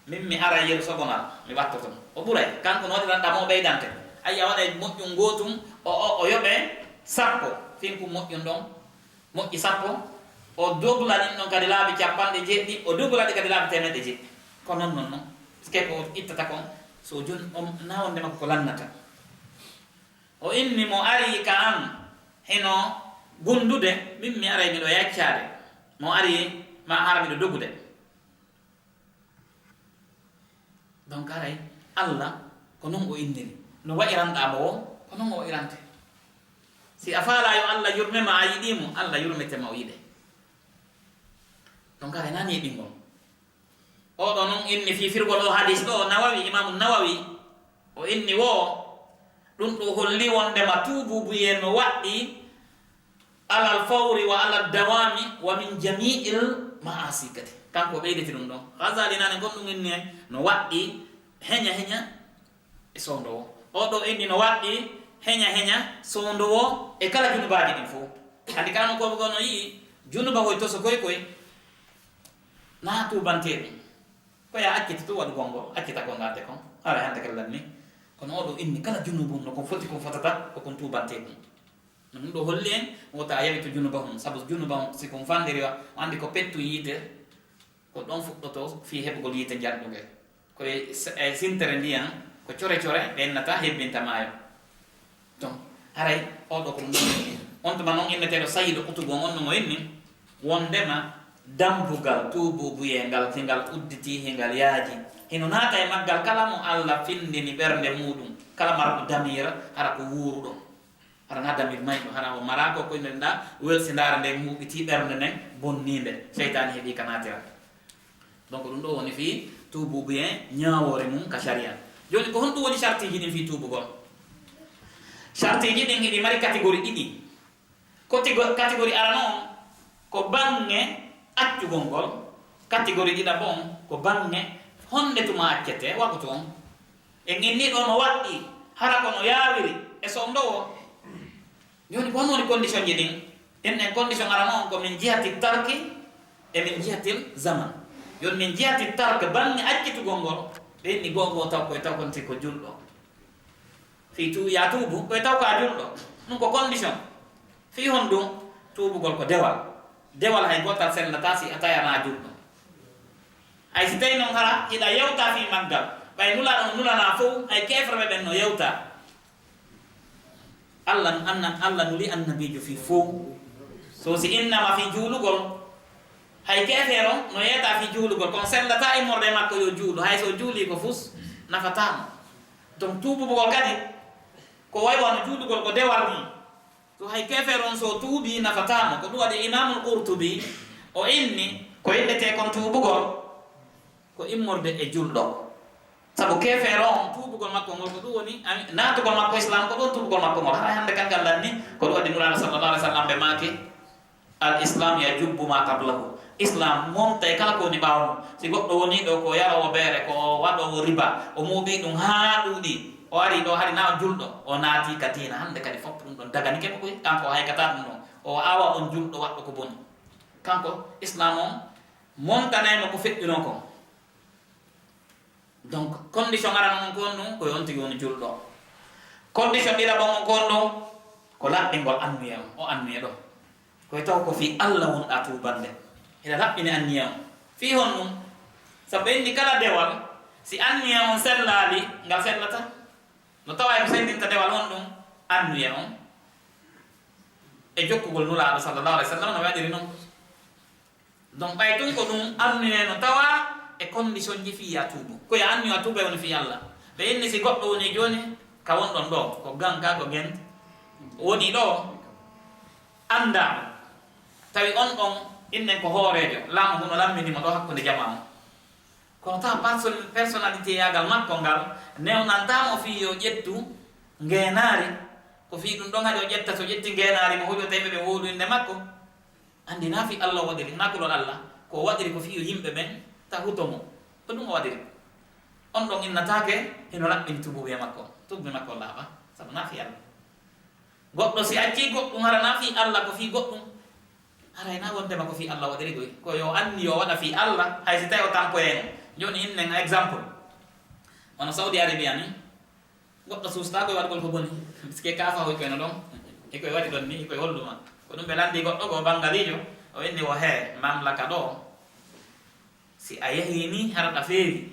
min mi ara yeru soɓongal, mi wattoto mo. O ɓuray, kanko no waɗiranɗaa mo, o ɓeydante. Ayya, waɗay moƴƴum gootum, o, o, o yoɓe sappo, fin kun moƴƴum ɗon, moƴƴi sappo, o dogla ɗin ɗon kadi laabi capanɗe jeeɗiɗi, o dogla ɗi kadi laabi teemeɗɗe jeeɗiɗi. Ko non non non. Parce que ko ittata kon, so jun-, on, na wonde makko ko lannata. O inni mo ari ka an, hino gundude, min mi aray miɗo yaccaade. Mo ari ma hara miɗo dogude. Donc, haray Allah ko non o inniri. No wa'iranɗaa mo woo, ko non o wa'irante. Si a faalaa yo Allah yurme ma, a yiɗii mo, Allah yurmete ma, o yiɗe. Donc, haray nani e ɓinngol. Oɗo non inni fii firgol o hadis ɗo, Nawawi, Imaamu Nawawi, o inni woo, ɗum ɗo holli wondema tuubuubuyee no waɗɗi alal fawri wa alal dawami wa min jami'il ma'asi kadi. Kanko o ɓeyditi ɗum ɗon. Ghazali nane gon ɗum inni no waɗɗi heña heña e sowndowo. Oɗo inni no waɗɗi heña heña sowndowo e kala junubaaji ɗin fof. Andi kanu ko ko no yi'i junuba koy toso koy koy na tuubantee ɗum. Ko ya accita tu waɗugol ngol, accita ko ngarde kon. Haray hannde kala lanni. Kono oɗo inni kala junubun no kon foti kon fotata, ko kon tuubantee ɗum. No ɗum ɗo holli en, wota a yawitu junuba hun, sabu junuba hun, si kon fandiri wa, o andi ko pettu yiite, ko ɗon fuɗɗoto fii heɓugol yiite njalɗugel. Ko e s-, e sintere ndiyan, ko core core ɓennata hebbinta maayo. Donc, haray oɗo ko ɗum ɗon inni. On tuma non inneteeɗo Sayyidu Qutubu on, on no inni, wondema dambugal tuubuubuyee ngal, si ngal udditii, he ngal yaaji. Hino naata e maggal kala mo Allah findini ɓernde muuɗum, kala marɗo damiira, hara ko wuuruɗo. Hara na damir mayɗo, hara o maraa ko koynel nda, welsindaare nden huuɓitii ɓernde nden, bonniinde, seytaane heɓii ka naatira. Donc, ɗum ɗo woni fii tuubuubuyee ñaawoore mum ka sharia. Jooni, ko honɗum woni shartiiji ɗin fii tuubugol? Shartiiji ɗin hiɗi mari catégorie ɗiɗi. Ko tigo-, catégorie arano on, ko baŋŋe accugol ngol. Catégorie ɗiɗaɓo on, ko baŋŋe honde tuma accete, wakutu on. En inni ɗo no waɗɗi, hara ko no yaawiri, e so on ɗo o. Jooni, ko honno woni condition ji ɗin? En, en condition arano on ko min jihati tarki e min jihatil zaman. Jooni, min jihati tarki, baŋŋe accitugol ngol, ɓe inni goo goo taw koye taw kon si ko julɗo. Fii tu-, ya tuubu, koye taw ko a julɗo. Ɗum ko condition. Fii honɗum? Tuubugol ko dewal. Dewal hay gootal sellataa si a tawi a na julɗo. Hay si tawi non hara hiɗa yewta fii maggal, ɓay Nulaaɗo on nulanaa fow, hay keeferɓe ɓen no yewta. Allah, anna-, Allah nuli annabiijo fii fow. So si innama fii juulugol, hay keefeero no yeeta fii juulugol, kono sellataa immorde e makko yo juulu, hay so juulii ko fus, nafataa mo. Donc, tuubugol kadi, ko way wano juulugol ko dewal nii. So hay keefeero on so tuubii, nafataa mo. Ko ɗum waɗi Imaamul Qurtubi, o inni, ko innetee kon tuubugol, ko immorde e julɗo. Sabu keefeero on, tuubugol makko ngol, ko ɗum woni, ami, naatugol makko Islaam, ko ɗum tuubugol makko ngol. Haray hannde kan ngal lanni, ko ɗum waɗi Nulaaɗo sallallahu alaihi wasallam ɓe maaki, "Al Islaam yajubbu ma qablahu." Islaam montay kala ko woni ɓaawo mum. Si goɗɗo woni ɗo ko yaroowo beere, ko waɗoowo riba, o muuɓii ɗum haa ɗuuɗi, o ari ɗo hari na o julɗo, o naati ka diina, hannde kadi fof ɗum ɗon daganike mo koy, kanko o haykataa ɗum ɗon. O awa on julɗo waɗɗo ko boni. Kanko Islaam on montanay mo ko feƴƴunoo kon. Donc, condition arano on ko honɗum? Ko yo on tigi woni julɗo. Condition ɗiɗaɓo on ko honɗum? Ko laɓɓingol anniya on, o anniya ɗo. Koye taw ko fii Allah wonɗaa tuubande. Hiɗa laɓɓini anniya on. Fii honɗum? Sabu ɓe inni kala dewal, si anniya on sellaali, ngal sellataa. No tawa ko sellinta dewal honɗum? Anniya on. E jokkugol Nulaaɗo sallallahu alaihi wasallam no waɗiri non. Donc, ɓay tun ko ɗum anniya no tawa E condition ji fii yo a tuubu. Ko yo anniyo a tuuba woni fii Alla. Ɓe inni si goɗɗo woni jooni, ka wonɗon ɗoo, ko gan ka, ko gen woni ɗoo, anndaa mo. Tawi on ɗon, innen ko hooreejo, laamu ngun no lammini mo ɗoo hakkunde jamaa on. Kono tawa person-, personnalité yaagal makko ngal, newnantaa mo fii yo ƴettu ngeenaari, ko fii ɗun ɗon haɗi o ƴetta, so ƴetti ngeenaari mo huƴo tawi ɓe wowlu innde makko. Anndi naa fii Alla o waɗiri, naa kulol Alla, ko o waɗiri ko fii yo yimɓe ɓen ta huto mo. Ko ɗun o waɗiri. On ɗon innataake hino laɓɓini tuubuubee makko, tuubuubee makko laaɓa, sabu naa fii Alla. Goɗɗo si accii goɗɗun, hara naa fii Alla, ko fii goɗɗun, haray naa wondema ko fii Alla waɗiri koy. Ko yo anniyo o waɗa fii Alla, hay si tawi o tampoyay mo. Jooni innen exemple, wano Saudi Arabia ni, goɗɗo suustaa koy waɗugol ko boni. Parce que kaafa hoy koy no ɗon, e koy waɗi ɗon ni, e koy hollu ma. Ko ɗun ɓe lanndii goɗɗo ko Bangaliijo, o inni wo hee, mamlaka ɗoo, si a yehii ni, hara ɗa feewi,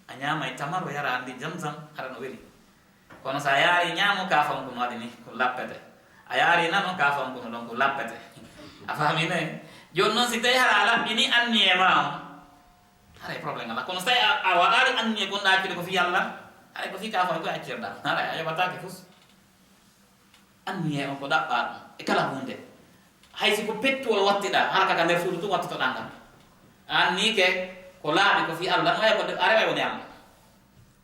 a ñaamay tamaro, yaraa ndin Zamzam, hara no weli. Kono si a yaarii ñaamo, kaafa on ko no waɗi ni, ko lappete. A yaarii nano, kaafa on ko no ɗon, ko lappete. A faamii ne? Jooni non, si tawii hara a laɓɓinii anniyee maa on, haray problème alaa. Kono si tawii a, a waɗaali anniyee, gonɗaa accude ko fii Alla, haray ko fii kaafa on koy accirɗaa. Haray a yoɓataake fus. Anniyee on ko ɗaɓɓaa ɗun e kala huunde. Hay si ko pettuwol wattiɗaa, hara ka ka nder suudu tun wattotoɗaa ngal. A anniyike ko laaɓi ko fii Alla, no waya ko a reway woni Alla.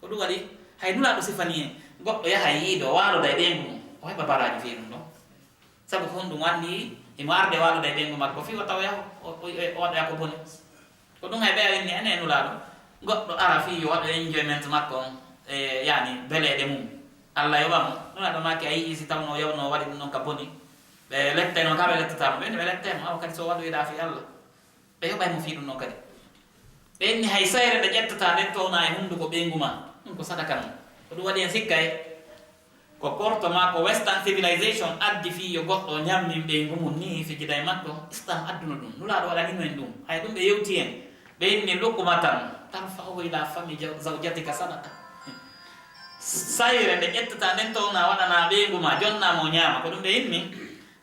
Ko ɗun waɗi, hay Nulaaɗo sifanii en, goɗɗo yahay yiido, waaloda e ɓeyngu mun, o heɓa baraaji fii ɗun ɗon. Sabu ko honɗun anndi, himo arde waaloda e ɓeyngu makko, fii o tawoya o, o, o, o waɗoya ko boni. Ko ɗun hay ɓeya inni, enen Nulaaɗo, goɗɗo ara fii yo waɗu enjoyment makko on, e, yani, beleeɗe mun. Alla yoɓa mo. Nulaaɗo maaki, a yi'ii si tawno o yawnoo o waɗi ɗun ɗon ka boni, ɓe lettayno ka ɓe lettataa mo? Ɓe inni ɓe lettay mo, awa kadi si o waɗoyɗaa fii Alla. Ɓe yoɓay mo fii ɗun ɗon kadi. Ɓe inni hay sayre nde ƴettataa nden townaa e hunduko ɓeyngu maa, ɗun ko sadaka non. Ko ɗun waɗi en sikkay ko porto maa ko Western civilization addi fii yo goɗɗo ñammin ɓeyngu mun nii fijida e makko, Islam adduno ɗun. Nulaaɗo waɗanino en ɗun. Hay ɗun ɓe yewti en. Ɓe inni luqmatan tarfa'uhu ila fami jaw-, zawjatika sadaqa. Sayre nde ƴettataa nden townaa waɗanaa ɓeyngu maa, jonnaa mo o ñaama. Ko ɗun ɓe inni.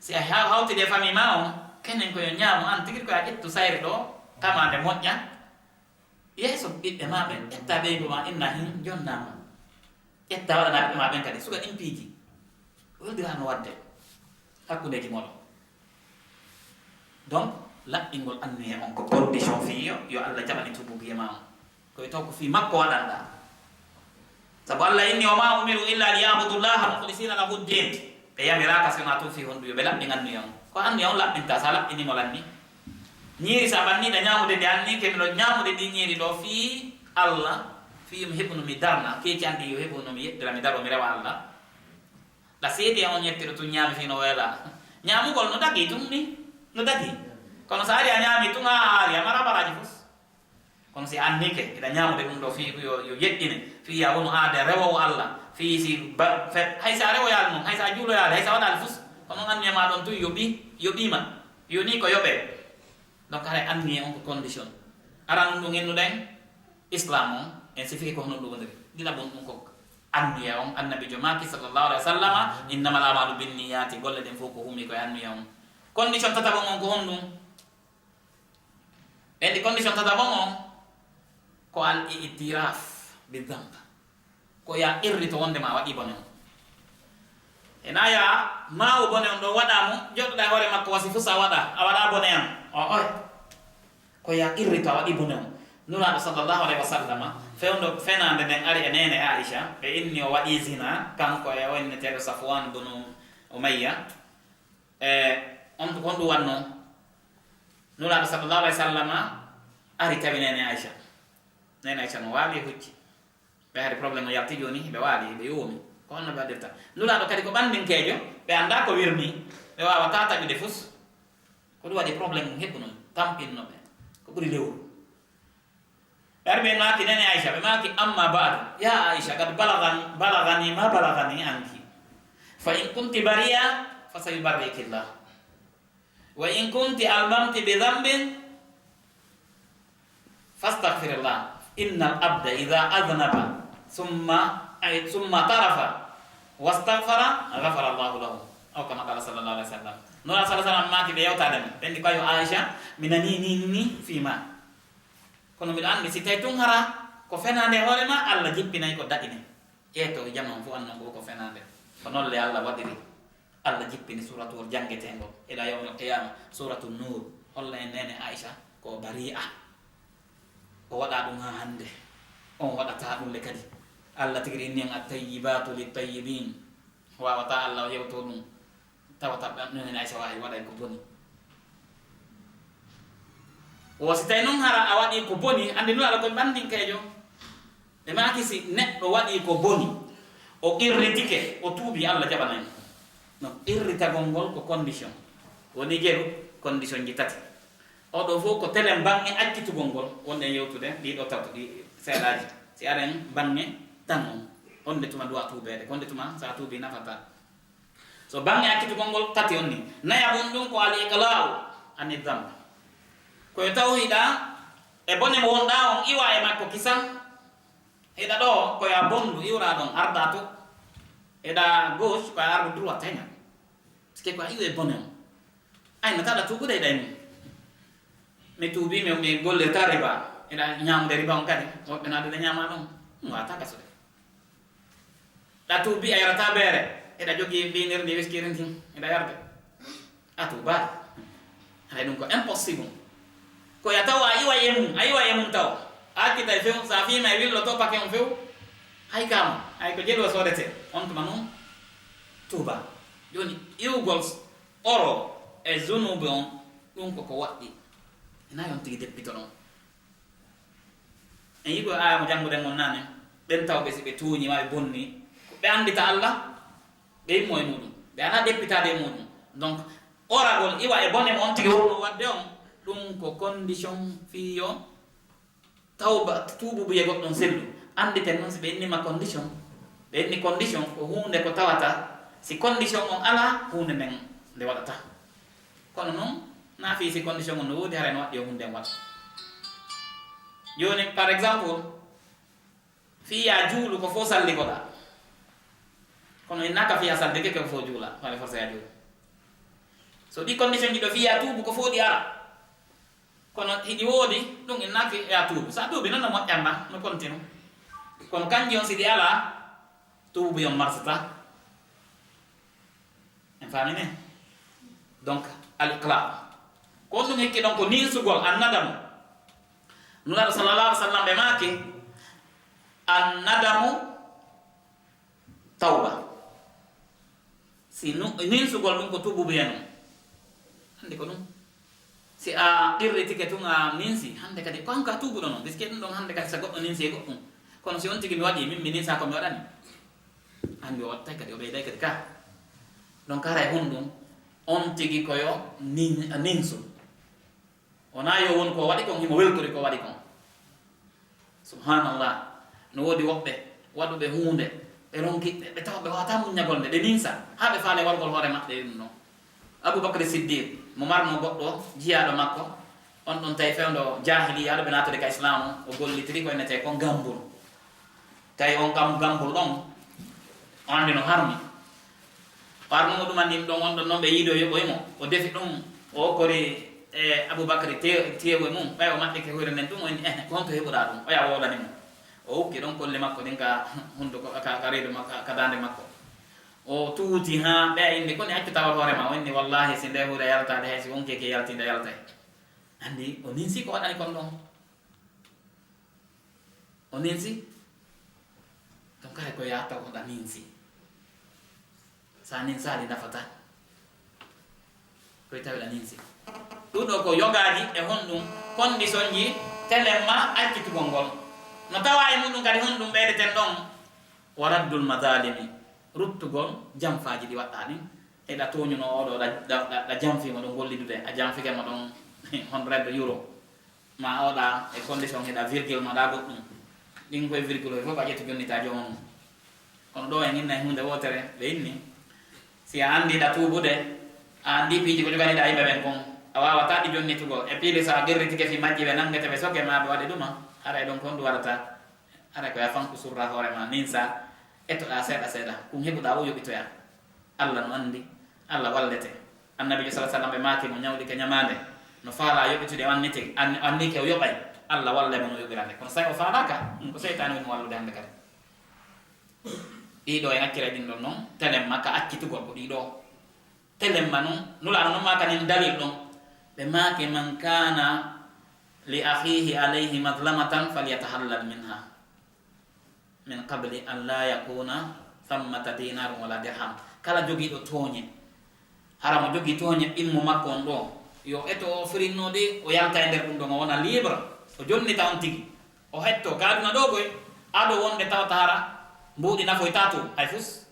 Si a haw-, hawtidi e famille maa on, kenen ko yo ñaamu an tigi ko yo a ƴettu sayre ɗoo, tama nde moƴƴa, yeeso ɓiɓɓe maa ɓen, ƴetta ɓeyngu maa, inna hin, jonnaa mo. Ƴetta waɗanaa ɓiɓɓe maa ɓen kadi, suka ɗin piiji. Weldiraano waɗde hakkundeeji mooɗon. Donc, laɓɓingol anniyee on ko condition fii yo, yo Alla jaɓane tuubuubiyee maa on. Ko e taw ko fii makko waɗanɗaa. Sabu Alla inni, "Wa ma umiru illa liya'budullaha mukhlisina lahu ddin." Ɓe yamiraaka si wonaa tun fii honɗun? Yo ɓe laɓɓin anniyee on. Ko anniyee on laɓɓinta, si a laɓɓinii mo lanni. Ñiiri si a ɓanniiɗa ñaamude ndi, anniike miɗo ñaamude ndi ñiiri ɗoo fii Alla, fii yo mi heɓu no mi darna, keeci an ɗin yo heɓu no mi yeɗɗira, mi daroo, mi rewa Alla. Ɗa seedi e on ƴettiɗo tun ñaami fii no weelaa. Ñaamugol no dagii tun ni, no dagii. Kono si a ari a ñaami tun, a ari a mara baraaji fus. Kono si a annike, hiɗa ñaamude ɗun ɗoo fii yo, yo yeɗɗine, fii yo a wonu aade rewoowo Alla, fii si ba-, fe-, hay si a rewoyaali non, hay si a juuloyaali, hay si a waɗaali fus, kono on anniyee maa ɗon tun yoɓii, yoɓiima, yo nii ko yoɓee. Donc, haray anniyee on ko condition. Aranun ɗun innuɗen, Islam on, en sifike ko honɗun ɗun woniri. Ɗiɗaɓun ɗun ko anniyee on, Annabiijo maaki, sallallahu alayhi wa sallama, "Innamal a'malu binniyati", golle ɗen fow ko humii ko e anniyee on. Condition tataɓun on ko honɗun? Ɓen ɗi condition tataɓon on ko al i'tiraf bi dhanb. Ko yo a qirrito wonde ma a waɗii bone on. E na ya maawo bone on ɗon waɗaa mo, joɗɗoɗaa e hoore makko wasi fuu sa waɗa, a waɗaa bone an. O oy. Ko yo a qirrito a waɗii bone on. Nulaaɗo sallallahu alayhi wa sallama, fewndo fenaande nden ari e neene Aisha, ɓe inni o waɗii zina, kanko e o inneteeɗo Safwan bunu Umayya. E on ko honɗum wannoo? Nulaaɗo sallallahu alayhi wa sallam ari tawi neene Aisha. Neene Aisha no waali e hucci. Ɓe hari problème no yalti jooni, ɓe waali, ɓe yoomi. Ko honno ɓe waɗirta? Nulaaɗo kadi ko ɓanndiŋkeejo, ɓe anndaa ko wirnii, ɓe waawataa taƴude fus. Ko ɗum waɗi problème mum heɓuno, tampinno ɓe. Ko ɓuri lewru. Ɓe ari ɓe maaki neene Aisha, ɓe maaki, "Amma ba'du, ya Aisha, qad balaghan-, balaghani ma balaghani anki. Fa in kunti bari'a, fa sayubarri'uki Allah. Wa in kunti almamti bi dhanbin, fastaghfirillah. Innal abda idha adhnaba, thumma, ay, thumma tarafa, wastaghfara, ghafara Allahu lahu." Aw kama qala sallallahu alayhi wa sallam. Nulaaɗo sallallahu alayhi wa sallam maaki ɓe yewtaade mo. Ɓe ndi ko yo Aisha, mi nanii ni, ni, ni, fii ma. Kono miɗo anndi si tawi tun hara ko fenaande e hoore ma, Allah jippinay ko daɗine. Ƴeeto e jama on fof annon ko ko fenaande. Ko noon le Allah waɗiri. Allah jippini suuratuwol janngeteengol ila yawmil qiyama, suuratu Nuur. Holla en neene Aisha ko bari'a. O waɗa ɗum haa hannde. On waɗata ɗum le kadi. Allah tigi ri inni en at-tayyibatu lit-tayyibin. Waawata Allah o yewto ɗum. Tawata ɓe, neene Aisha waawi waɗay ko boni. O si tawi noon hara a waɗi ko boni, anndi Nulaaɗo ko ɓandinkeejo. Ɓe maaki si neɗɗo waɗi ko boni, o qirritike, o tuubi, Allah jaɓanay mo. No qirritagol ngol ko condition. Woni jeru condition ji tati. Oɗo fof ko telen bange accitugol ngol, wonɗen yewtude ɗiɗo tato, ɗi seeɗaaji. Si aren bange tan on, on nde tuma duwa tuubeede, ko nde tuma sa tuubi nafata. So bange accitugol ngol tati on ni, nayaɓun ɗum ko al iqla'u ani dhanb. Ko yo taw hiɗa e bone mo wonɗa on iwa e makko kisan. Hiɗa ɗo ko ya bondu iwra ɗon arda to. Hiɗa gauche ko ya ardu droite heña. Sike ko a iwe bone on. Ay no taɗa tuubude hiɗa e mum. Mi tuubi mi, mi gollirta riba. Hiɗa ñaamude riba on kadi. Woɓɓe na ɗuɗe ñaama ɗon. Ɗum wata gasude. Ɗa tuubi a yarata beere. Hiɗa jogi mbinirdi wiskiri ndi. Hiɗa yarde. A tuubaali. Haray ɗum ko impossible. Ko ya taw a iwa e mum, a iwa e mum taw. A accitay few, sa fiima e willo to pake on few. Hay kama, hay ko jelu o soodete. On tuma noon tuuba. Jooni iwgol oro e zunuubi on, ɗum ko ko waɗɗi. Ina yon tigi deppito ɗon. En yiɗo aya mo jannguɗen on nane, ɓen tawɓe si ɓe tuuñi ma ɓe bonni, ko ɓe anndita Allah, ɓe immo e muɗum. Ɓe ana deppitaade e muɗum. Donc, oragol iwa e bone mo on tigi wonno waɗde on, ɗum ko condition fii yo tawba, tuububuye goɗɗon sellu. Annditen noon si ɓe innima condition, ɓe inni condition ko huunde ko tawata, si condition on alaa, huunde nden nde waɗata. Kono noon, na fii si condition on no woodi, haray no waɗɗi yo huunde nden waɗa. Jooni, par exemple, fii ya juulu ko fof salligoɗa. Kono innaka fii ya sallige ko fof juula, fale forcé ya juulu. So ɗi condition ji ɗo fii ya tuubu ko fof ɗi ara. Kono hiɗi woodi, ɗum innaki ya tuubu. Sa tuubi noon no moƴƴan ma, no continue. Kono kanji on si ɗi alaa, tuubu yon marsata. En faami ne? Donc, al iqla. Ko ɗum hikki ɗon ko ninsugol, an nadamu. Nulaaɗo sallallahu alaihi wasallam ɓe maaki, an nadamu tawba. Si nu-, ninsugol ɗum ko tuububuye non. Hannde ko ɗum. Si a qirritike tun a ninsi, hannde kadi ko an ka tuubuɗo non. Puisque ɗum ɗon hannde kadi sa goɗɗo ninsi e goɗɗum. Kono si on tigi mi waɗi, min mi ninsa ko mi waɗani. Anndi o waɗtay kadi, o ɓeyday kadi ka. Donc haray honɗum, on tigi ko yo nin-, ninsu. Wonaa yo won ko waɗi kon, himo weltori ko waɗi kon. Subhanallah. No woodi woɓɓe waɗuɓe huunde, ɓe ronki, ɓe, ɓe tawa ɓe waawata muññagol nde, ɓe ninsa, haa ɓe faale wargol hoore maɓɓe e ɗum ɗo. Abu Bakr Siddiq, mo marno goɗɗo jiyaaɗo makko, on ɗon tawi fewndo jaahiliyaaɗo ɓe naatude ka islaamu, o gollitiri ko innetee kon gambul. Tawi on kam gambul ɗon, o anndi no harmi. O arno mo ɗuman ɗin ɗon, on ɗon non ɓe yiido yoɓoy mo. O defi ɗum, o okkori, e, Abu Bakri te-, teewu e mum. Ɓay o maɓɓike huyre nden ɗum, o inni, "Eh, ko honto heɓuɗaa ɗum?" Oya woolani mo. O ukki ɗon kolli makko ɗin ka hunduko, ka, ka reedu makko, ka, ka daande makko. O tuuti haa ɓeya inni, "Koni accu tawal hoore ma?" O inni, "Wallahi, si nde huure yaltaade hay si won keke yaltiinde yaltay." Anndi, o ninsi ko waɗani kon ɗon. O ninsi? Donc, hay ko yaa taw hoɗa ninsi. Sa ninsaali nafata. Koye tawi ɗa ninsi. Ɗum ɗo ko yogaaji e honɗum, condition ji, telen ma accitugol ngol. No tawa e muɗum kadi honɗum ɓeydeten ɗon. Wa raddul madalimi, ruttugol jamfaaji ɗi waɗɗaa ɗin. Eɗa tooñuno oɗo, ɗa, ɗa, ɗa, ɗa jamfii mo ɗon gollidude, a jamfike mo ɗon hundred euro. Ma oɗa e condition hiɗa virgule ma ɗa goɗɗum. Ɗin koye virgule fof a ƴettu jonnita joomum. Kono ɗo en inna e huunde wootere, ɓe inni. Si a anndi ɗa tuubude, a anndi piiji ko joganiɗa yimɓe ɓen kon, a waawata ɗi jonnitugol. E piili so a gerritike fii majji ɓe nanngete ɓe soke ma ɓe waɗe ɗuma, haray ɗon kon ɗum waɗata. Haray ko ya fanku surra hoore ma, ninsa, etoɗa seeɗa seeɗa. Kun heɓuɗa o yoɓitoya. Allah no anndi, Allah wallete. Annabiijo sala sallam ɓe maaki mo ñawɗike ñamaande. No faalaa yoɓitude o annite, an-, annike o yoɓay, Alla wallay mo no yoɓirande. Kono so tawi o faalaaka, ɗum ko seytaane woni mo wallude hannde kadi. Ɗiɗo en accira ɗin ɗon noon, telemma ka accitugol ko ɗiɗo. Telemma noon, Nulaaɗo noon maaka nin dalil ɗon. Ɓe maaki, "Man kana li akhihi alayhi mazlamatan falyatahallal minha min qabli an la yakuna thammata dinarun wala dirham." Kala jogiiɗo tooñe, hara mo jogii tooñe ɓimmo makko on ɗo, yo eto o firinnoode, o yalta e nder ɗum ɗon, o wona libre, o jonnita on tigi. O hetto ka aduna ɗo koy, ado wonde tawata hara mbuuɗi nafoyta to hay fus.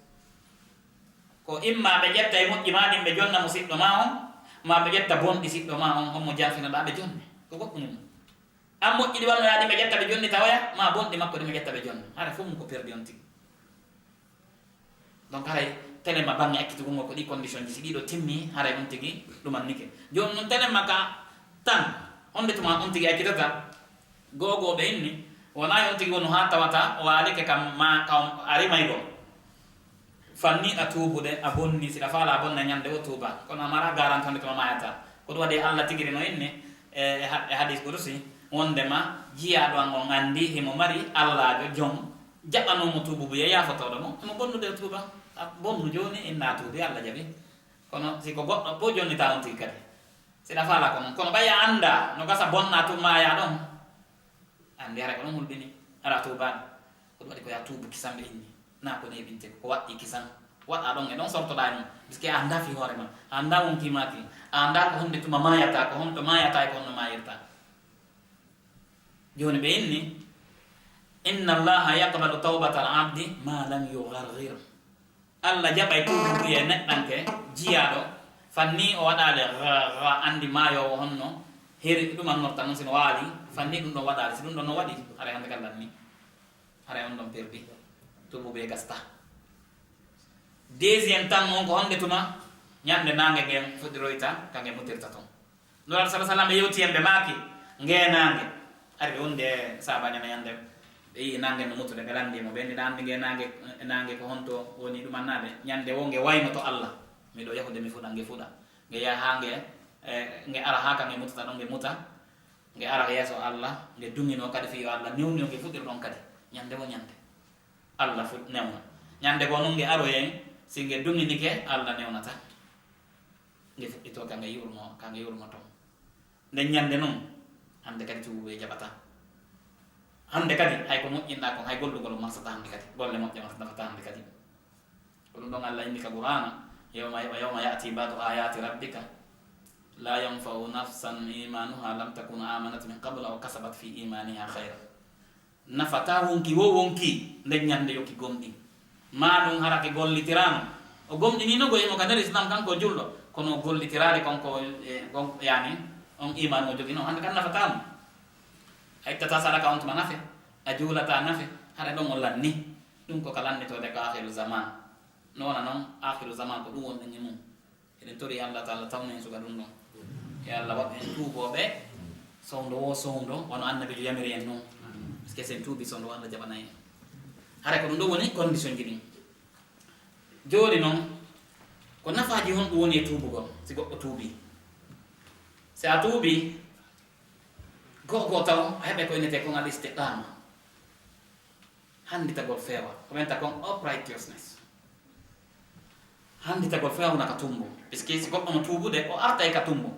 Ko imma ɓe ƴetta e moƴƴi maa ɗin ɓe jonna mo siɗɗo maa on, ma ɓe ƴetta bonɗi siɗɗo maa on, on mo janfinoɗaa ɓe jonne. Ko goɗɗum ɗum. An moƴƴi ɗi wannoyaa ɗi ɓe ƴetta ɓe jonni tawoya, ma bonɗi makko ɗi ɓe ƴetta ɓe jonna. Hara fof mum ko perdi on tigi. Donc haray telemma bange accitugol ngol ko ɗi condition ji, si ɗiɗo timmi, haray on tigi ɗumannike. Jooni noon telemma ka tan, honde tuma on tigi accitata? Googooɓe inni, wonaa yo on tigi wonu haa tawata o waalike kam ma ka o ari maygol. Fanni a tuubude, a bonni, si ɗa faala a bonna ñande o tuuba. Kono a mara garanti honde tuma maayata. Ko ɗum waɗi Alla tigiri no inni e, e ha-, e hadis kudusi, wondema jiyaaɗo an on anndi himo mari Allaajo jom jaɓanoomo tuububu ye yaafotooɗo mo, himo bonnude o tuuba. A bonnu jooni, inna a tuubi, Alla jaɓi. Kono si ko goɗɗo, bo jonnita on tigi kadi. Si ɗa faala ko noon. Kono ɓay a annda, no gasa bonna tun maaya ɗon. Anndi hara ko ɗon hulɓini, hara tuubaani. Ko ɗum waɗi ko yaa tuubu kisan ɓe inni. Naa ko neeɓinte ko waɗɗi kisan. Waɗa ɗon e ɗon sortoɗaa e mum. Puisque a anndaa fii hoore ma. A anndaa wonkii maaki. A anndaa ko honde tuma maayata, ko honto maayata e ko honno maayirta. Jooni ɓe inni, "Inna Allaha yaqbalu tawbatal abdi ma lam yugharghir." Alla jaɓay tuubu e neɗɗanke jiyaaɗo, fanni o waɗaali ra, ra, anndi maayoowo honno heri ɗum annorta noon, si no waali, fanni ɗum ɗon waɗaali, si ɗum ɗon no waɗi, haray hannde kala ni, haray on ɗon perdi, tuubu be gasta. Deuxième tan on ko honde tuma, ñande naange ngen fuɗiroyta, ka nge mutirta ton. Nulaaɗo sala sallam ɓe yewti en, ɓe maaki ngeenaange. Ari ɓe wondi e saabaani no ñande, ɓe yii naange no mutude, ɓe lanndi mo. Ɓe inni, "Ɗa anndi ngeenaange, naange ko honto woni?" Ɗum annaaɓe, "Ñande wo nge waynoto Alla. Miɗo yahude mi fuɗa, nge fuɗa. Nge yaha haa nge, e, nge ara haa ka nge mutata ɗon, nge muta. Nge ara yeeso Alla, nge duŋinoo kadi fii yo Alla newnu yo nge fuɗir ɗon kadi. Ñande wo ñande. Alla fu-, newna. Ñande goo noon nge aroyay, si nge duŋinike, Alla newnata." Nge fuɗɗitoo ka nge yurmo, ka nge yurmotoo. Nden ñande noon, hannde kadi tuubuɓe jaɓataa. Hannde kadi, hay ko moƴƴinɗaa kon, hay gollugol on marsataa hannde kadi. Golle moƴƴe mas-, nafataa hannde kadi. Ko ɗum ɗon Alla inni ka Qur'aana, "Yawma, wa yawma ya'ti ba'du ayati rabbika la yanfa'u nafsan imanuha lam takun amanat min qablu aw kasabat fi imaniha khayra." Nafataa wonki wo wonki nden ñande yo ki gomɗin. Maa ɗum hara ki gollitiraano. O gomɗiniino ko yimo ka nder Islam kanko o julɗo, kono o gollitiraali kon ko, e, gon-, yani, on iman mo joginoo. Hannde kan nafataa mo. A ittataa sadaka on tuma nafe, a juulataa nafe, hara ɗon o lanni. Ɗum ko ka lannitoode ka akhiru zaman. No wona noon, akhiru zaman ko ɗum wonɗen e mum. Eɗen tori Allah Taala tawna en suka ɗum ɗon. Yo Allah waɗu en tuubooɓe, sowndo wo sowndo, wano Annabiijo yamiri en non. Parce que si en tuubi sowndo wo, Allah jaɓana en. Hara ko ɗum ɗo woni condition ji ɗin. Jooni non, ko nafaaji honɗum woni e tuubugol, si goɗɗo tuubi? Si a tuubi, go'o go'o taw, a heɓay ko innetee kon al istiqaama. Hannditagol feewa, ko ɓenta kon uprightness. Hannditagol feewna ka tumbo. Puisque si goɗɗo no tuubude, o artay ka tumbo.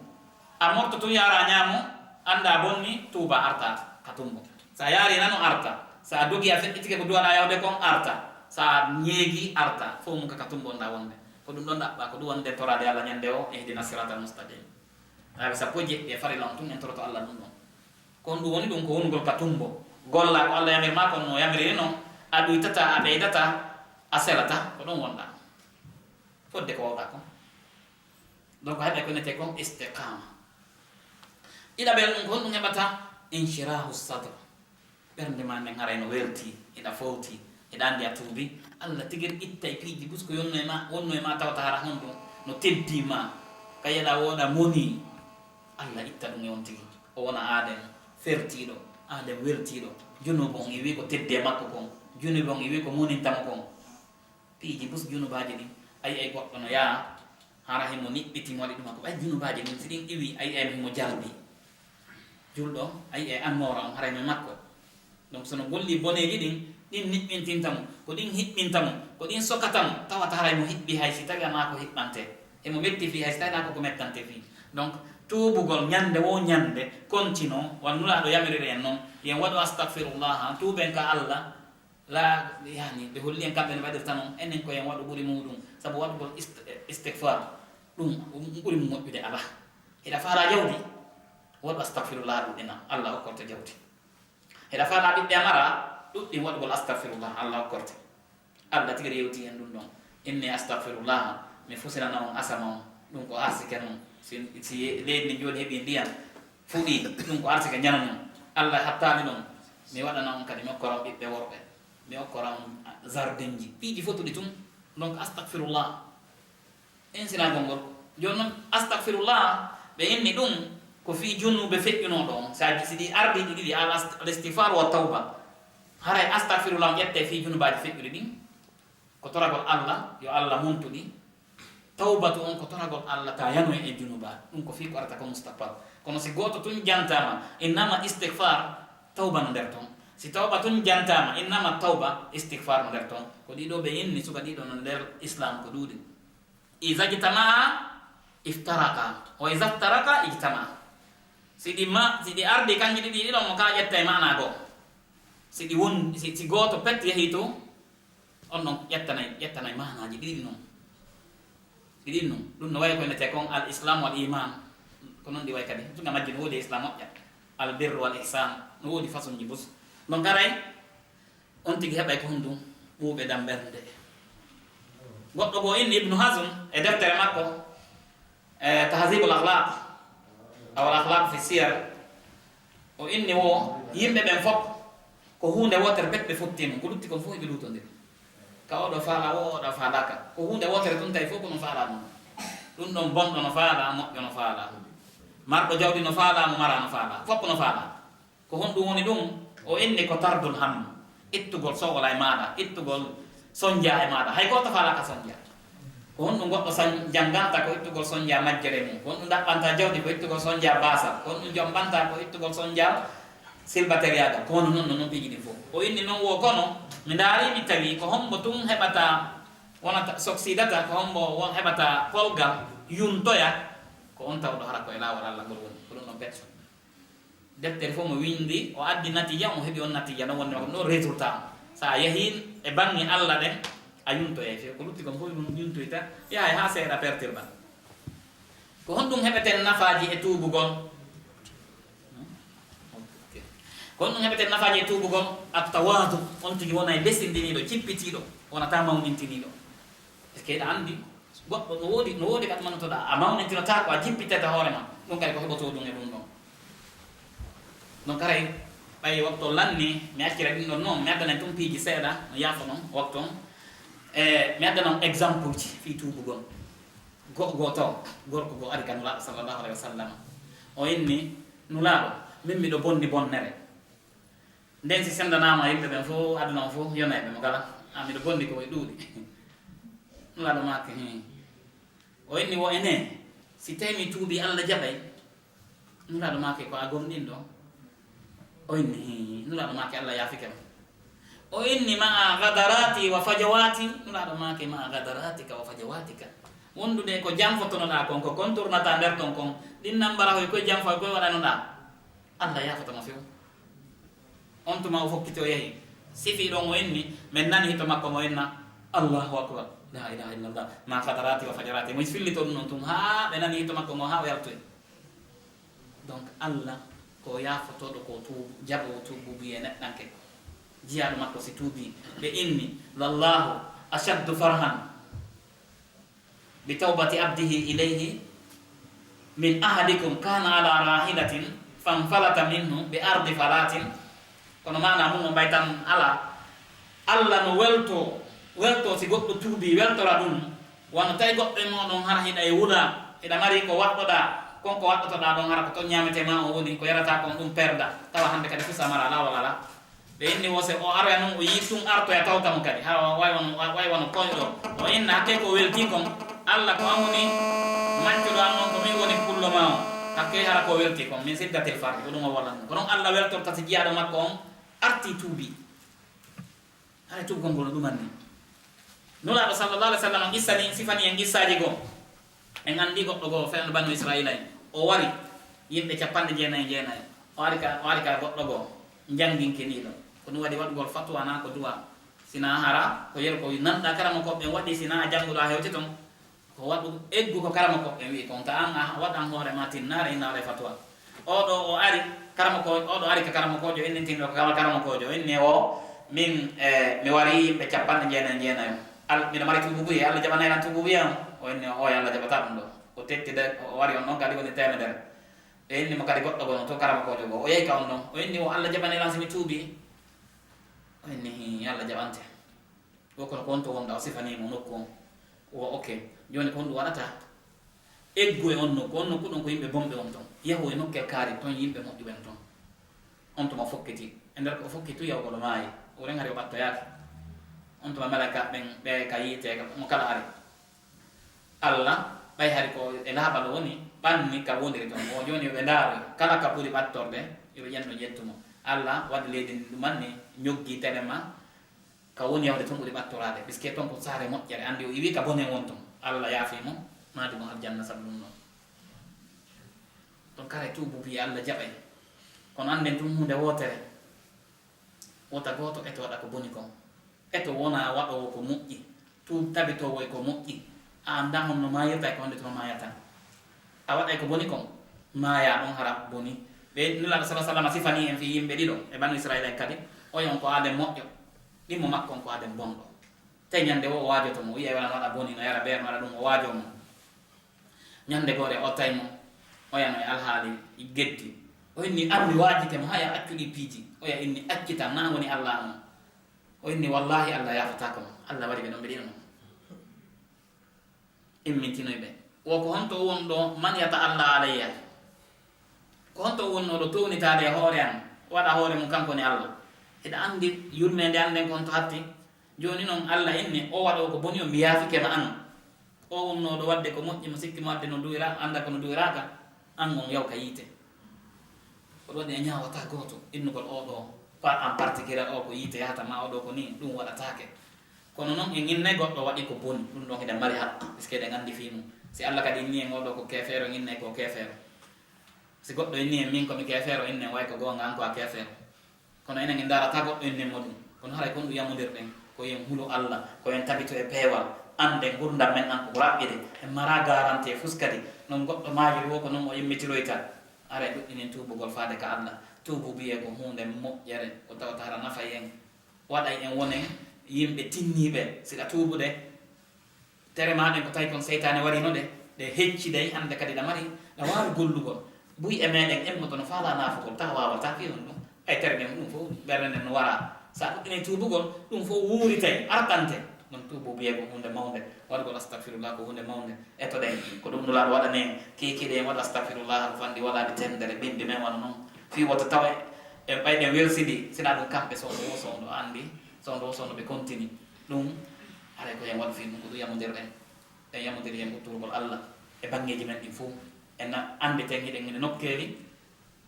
A morto tun yaara ñaamo, annda a bonni, tuuba arta ka tumbo. Sa yaari nano arta. Sa dogi a feƴƴitike ko duwaɗa yawde kon arta. Sa ñeegi arta. Fof mum ka, ka tumbo nda wonde. Ko ɗum ɗon ɗaɓɓa, ko ɗum wonde toraade Allah ñande o, ihdina siratal mustaqim. Laabi sappo e jeɗɗi e farilla on tun en toroto Allah ɗum ɗon. Kon ɗum woni ɗum ko wonugol ka tumbo. Golla ko Allah yamir ma kon no yamiriri non, a ɗuytata, a ɓeydata, a selata, ko ɗum wonɗa. Fodde ko wawɗa kon. Donc haɗa ko innetee kon istiqama. Ɗiɗaɓel ɗum ko honɗum heɓata? Inshirahu sadr. Ɓernde ma nden haray no welti, eɗa fowti, eɗa anndi a tuubi. Allah tigi ittay piiji bus ko yonno e ma, wonno e ma tawata hara honɗum no teddi ma. Ka yeɗa woɗa moni. Allah itta ɗum e on tigi. O wona aaden fertiiɗo, aaden weltiiɗo. Junubu on iwi ko teddi e makko kon. Junubu on iwi ko moninta mo kon. Piiji bus junubaaji ɗin. A yi'ay goɗɗo no yaa Hara himo niɓɓiti mo waɗi ɗum ko ɓay junubaaji ɗin, si ɗin iwi, a yi'ay himo jalbi. Julɗo, a yi'ay annoora on, haray no e makko. Donc, so no golli boneeji ɗin, ɗin niɓɓintinta mo, ko ɗin hiɓɓinta mo, ko ɗin sokata mo, tawata haray mo hiɓɓi hay si tawi anaa ko hiɓɓante. Himo metti fii hay si tawi anaa ko ko mettante fii. Donc, tuubugol ñande woo ñande, continue, wan Nulaaɗo yamiriri en non, yen waɗu astagfirullaha, tuuben ka Alla, la, yani, ɓe holli en kamɓe no waɗirta non, enen ko yen waɗu ɓuri muuɗum, sabu waɗugol ist-, istigfar, ɗum, ɗum ɓuri mum moƴƴude alaa. Hiɗa faalaa jawdi, waɗu astagfirullah ɗuɗɗina, Alla hokkorto jawdi. Hiɗa faalaa ɓiɓɓe a maraa, ɗuɗɗin waɗugol astagfirullah, Alla hokkorte. Alla tigi yewti en ɗum ɗon. Inni astagfirullah, mi fusinana on asama on, ɗum ko arsike non. Si, si leydi ndi jooni heɓi ndiyan, fuɗi, ɗum ko arsike ñana non. Alla hattaali ɗon, mi waɗana on kadi, mi okkora on ɓiɓɓe worɓe, mi okkora on zardenji. Piiji fotuɗi tun, donc astagfirullah. Insinagol ngol. Jooni non, astagfirullah, ɓe inni ɗum ko fii junuuɓe feƴƴunooɗo on. Sa si ɗi ardi ɗi ɗiɗi, al ast-, al istigfar wa tawba. Haray astagfirullah on ƴettay fii junubaaji feƴƴuɗi ɗin. Ko toragol Alla, yo Alla muntu ɗi. Tawbatu on ko toragol Alla ta yanoy e junuba. Ɗum ko fii ko arata ko mustaqbal. Kono si gooto tun jantaama, innama istigfar, tawba no nder ton. Si tawba tun jantaama, innama tawba, istigfar no nder ton. Ko ɗiɗo ɓe inni suka ɗiɗo no nder Islam ko ɗuuɗi. Iza ijtama'a iftaraqa, wa iza iftaraqa ijtama'a. Si ɗi ma-, si ɗi ardi kanji ɗiɗi ɗiɗon mo kala ƴetta e maana goo. Si ɗi won-, si, si gooto pet yehi to, on ɗon ƴettanay, ƴettanay maanaaji ɗiɗi non. Ɗiɗi non. Ɗum no wayi ko innetee kon al islam wal iman. Ko non ɗi wayi kadi. Tun nga majji no woodi islam moƴƴa. Al birr wal ihsan. No woodi façon ji bus. Donc haray, on tigi heɓay ko honɗum ɓuuɓe dam ɓernde. Goɗɗo goo inni Ibnu Hazm e deftere makko, e Tahzibul Akhlaq, aw al Akhlaq fi Siyar, o inni wo yimɓe ɓen fof ko huunde wootere pet ɓe fotti mum, ko lutti kon fof eɓe luutondiri. Ka oɗo faala wo, oɗo faalaaka. Ko huunde wootere tun tawi fof ko no faala ɗum. Ɗum ɗon bonɗo no faala, moƴƴo no faala. Marɗo jawdi no faala, mo mara no faala. Fof no faala. Ko honɗum woni ɗum? O inni ko tardul hammi, ittugol sowla e maaɗa, ittugol sonja e maaɗa. Hay gooto faalaaka sonja. Ko honɗum goɗɗo san-, jannganta ko ittugol sonja majjere mum? Ko honɗum ɗaɓɓanta jawdi ko ittugol sonja baasal? Ko honɗum jommbanta ko ittugol sonja silbateriyaagal? Ko hono non, no non piiji ɗin fof. O inni non wo kono, mi ndaari mi tawi ko hombo tun heɓata, wonata, soksidata, ko hombo won heɓata polgal, yuntoya, ko on tawɗo hara ko e laawol Alla ngol woni. Ko ɗum ɗon pet. Deftere fof mo winndi, o addi natija, mo heɓi on natija, no wonde makko, no résultat on. So a yehii e baŋŋe Alla ɗen, a yuntoyay few. Ko lutti kon fof ɗum yuntoyta, yahay haa seeɗa perturba. Ko honɗum heɓeten nafaaji e tuubugol? Hmm? Ok. Ko honɗum heɓeten nafaaji e tuubugol? At-tawaadu, on tigi wonay lesindiniiɗo, jippitiiɗo, wonata mawnintiniiɗo. Est-ce que eɗa anndi? Goɗɗo no woodi, no woodi ka ɗum annotoɗaa. A mawnintinotaako, a jippitete hoore ma. Ɗum kadi ko heɓotoo ɗum e ɗum ɗon. Donc haray, ɓay waktu on lanni, mi accira ɗum ɗon non, mi addana tun piiji seeɗa, mi yaafo non, waktu on. E, mi addana on exemple ji fii tuubugol. Go-, gooto, gorko goo ari ka Nulaaɗo sallallahu alayhi wa sallam. O inni, "Nulaaɗo, min miɗo bonni bonnere." Nden si senndanaama yimɓe ɓen fof, aduna on fof, yonayɓe mo kala. "A, miɗo bonni ko e ɗuuɗi." Nulaaɗo maaki, "Hii." O inni, "Wo ene, si tawi mi tuubi, Alla jaɓay?" Nulaaɗo maaki, "Ko a gomɗinɗo?" O inni, "Hii." Nulaaɗo maaki, "Alla yaafike mo." O inni, "Ma'a gadarati wa fajawati?" Nulaaɗo maaki, "Ma'a gadaratika wa fajawatika." Wondude ko janfotonoɗaa kon, ko konturnataa nder ton kon, ɗin nambarahoy koye janfoy koye waɗanoɗaa, Alla yaafoto ma few. On tuma o fokkiti o yehi. Sifii ɗon o inni, min nani hito makko mo inna, "Allahu akbar, la ilaha illallah, ma gadarati wa fajarati." Mo fillito ɗum ɗon tun, haa ɓe nani hito makko ngo, haa o yaltoyi. Donc, Alla ko yaafotooɗo ko tuubu, jaɓoowo tuubu, biyee neɗɗanke. Jiyaaɗo makko si tuubii, ɓe inni, "Lallahu ashaddu farhan bi tawbati abdihi ilayhi min ahadikum kana ala rahilatin fanfalata minhu bi ardi falatin." Kono maana mum o mbay tan ala. Alla no welto, welto si goɗɗo tuubi, weltora ɗum. Wano tawi goɗɗo e mooɗon hara hiɗa e wula, hiɗa mari ko waɗɗoɗaa, kon ko waɗɗotoɗaa ɗon hara ko ton ñaametee ma on woni, ko yarataa kon ɗum perda, tawa hande kadi fusa mara laawol ala. Ɓe inni wo se o aroya non, o yii tun artoya tawta mo kadi. Hara o way wano, wa-, way wano koyɗo. O inna hakke ko welti kon. Alla ko amuni. Maccuɗo an noon ko min woni pullo ma on. Hakkee hara ko welti kon, min siddatil fardi, ko ɗum o walanno. Ko noon Allah weltorta si jiyaaɗo makko on artii tuubii. Hara tuubgol ngol no ɗumanni. Nulaaɗo sallallahu alaihi wasallam qissani, sifani en qissaaji goo. En anndi goɗɗo goo fewndo Banu Isra'iila en. O wari yimɓe capanɗe jeenayi e jeenayi. O ari ka, o ari ka goɗɗo goo njannginkiniiɗo. Ko ɗum waɗi waɗugol fatwa naa ko du'a. Sinaa hara ko yeru ko nanɗaa karamokooɓe ɓen waɗi, sinaa a jannguɗo a hewti ton. Ko waɗu eggu ko karamokooɓe ɓen wi'i kon, ka an a waɗan hoore ma tinnaare, innaare fatwa. Oɗo o ari, karamoko-, oɗo ari ka karamokoojo, innitini ko kala karamokoojo, inni o, min, e, mi wari yimɓe capanɗe jeenayi e jeenayo. Al-, miɗo mari tuububuye, Allah jaɓanay lan tuububuye on? O inni o, oya, Allah jaɓataa ɗum ɗoo. O tetti de, o wari on ɗon kadi woni teemedere. Ɓe inni mo kadi goɗɗo goo no to karamokoojo goo. O yehi ka on ɗon. O inni o, Allah jaɓanay lan si mi tuubii? O inni, hii, Allah jaɓante. Wo kono ko on to wonɗaa, o sifanii mo nokku on. Wo, ok. Jooni ko honɗum waɗata? Eggu e on nokku, on nokku ɗon ko yimɓe bonɓe on ton. Yahu e nokkel kaari, ton yimɓe moƴƴuɓe no ton. On tuma fokkiti. E nder ko o fokkiti tun yahugol o maayi. O rengari o ɓattoyaaki. On tuma malaykaaɓe ɓen ɓe ka yiite ka mo kala ari. Allah, ɓay hari ko e laaɓal o woni, ɓanni ka wondiri ton. O jooni yo ɓe ndaaroy. Kala ka ɓuri ɓattorde, yo ɓe ƴenno ƴettu mo. Allah waɗi leydi ndin ɗumanni, ñoggi telema, ka woni yahude tun ɓuri ɓattoraade, puisque ton ko saare moƴƴere, anndi o iwii ka bone won ton. Allah yaafii mo, maadi mo aljanna sabu ɗum ɗon. Ɗon kare tuubu wi'i Allah jaɓay. Kono annden tun huunde wootere. Wota gooto eto waɗa ko boni kon. Eto wona waɗoowo ko moƴƴi, tuub tabitoowo e ko moƴƴi. A anndaa honno maayirta e ko honde tuma maayata. A waɗay ko boni kon, maayaa ɗon hara boni. Ɓe Nulaaɗo sallallaahu alayhi wa sallam sifanii en fii yimɓe ɗiɗo e Banu Isra'iila en kadi. Oya on ko aaden moƴƴo, ɗimmo makko on ko aaden bonɗo. Tawi ñande woo o waajoto mo, o yi'ay wala no waɗa boni, no yara beer, no waɗa ɗum, o waajoo mo. Ñande goore o tawi mo, oya no e alhaali geddi. O inni, an mi waajike mo, haya accu ɗii piiji. Oya inni, accitan, naa woni Alla non. O inni, wallaahi Alla yaafataako mo. Alla waɗi ɓe ɗon ɓe ɗiɗo non. Immintinoy ɓe. Wo ko honto o woni ɗo, man yata'alla alayya? Ko honto o wonnoo ɗo townitaade e hoore an, waɗa hoore mum kanko ne Alla? Hiɗa anndi yurmeende an nden ko honto hatti? Jooni non Alla inni, o waɗoo ko boni o, mi yaafike ma an. O wonnoo ɗo waɗde ko moƴƴi, mo sikki mo waɗde no duwiraa, annda ko no duwiraaka, an on yaw ka yiite. Ko ɗum waɗi a ñaawataa gooto innugol oo ɗoo, pa-, en particulier oo ko yiite yahata, maa oo ɗoo ko nii, ɗum waɗataake. Kono non en innay goɗɗo waɗi ko boni, ɗum ɗon hiɗen mari haqqe, puisque eɗen anndi fii mum. Si Alla kadi inni en oo ɗoo ko keefeero, en innay ko keefeero. Si goɗɗo inni en min ko mi keefeero, innen way ko goonga, an ko a keefeero. Kono enen en ndaarataa goɗɗo innen mo ɗum. Kono haray kon ɗum yamondirɗen, ko en hulu Alla, ko en tabito e peewal, annden ngurndan men ɗan ko raɓɓiɗe, en maraa garanti e fus kadi. Non goɗɗo maayiri woo ko non o immitiroyta. Haray ɗuɗɗinen tuubugol faade ka Alla. Tuubu biyee ko huunde moƴƴere, ko tawata hara nafay en. Waɗay en wonen yimɓe tinniiɓe, siɗa tuubude. Tere maa ɗen ko tawi kon seytaane wariino ɗe, ɗe hecciday, hannde kadi ɗa mari, ɗa waawi gollugol. Buy e meɗen immoto no faalaa naafugol, tawa waawataa fii on ɗum. Ay tere ɗen ɗum fof, ɓernde nden no waraa. Sa ɗuɗɗinay tuubugol, ɗum fof wuuritay, artante. Ɗum tuubu biyee ko huunde mawnde, waɗugol astagfirullah ko huunde mawnde. Etoɗen, ko ɗum Nulaaɗo waɗani en, kiikiiɗe en waɗa astagfirullah, ko fanɗi walaa ɗi temedere, bimbi men wano non. Fii wota tawa en ɓay ɗen welsidi, sina ɗum kamɓe soondo wo soondo anndi, soondo wo soondo ɓe kontini. Ɗum, haray ko en waɗu fii ɗum, ko ɗum yamondirɗen. En yamondiri en ɓuttorgol Alla e banngeeji men ɗin fof. En na-, annditen hiɗen hino nokkeeli,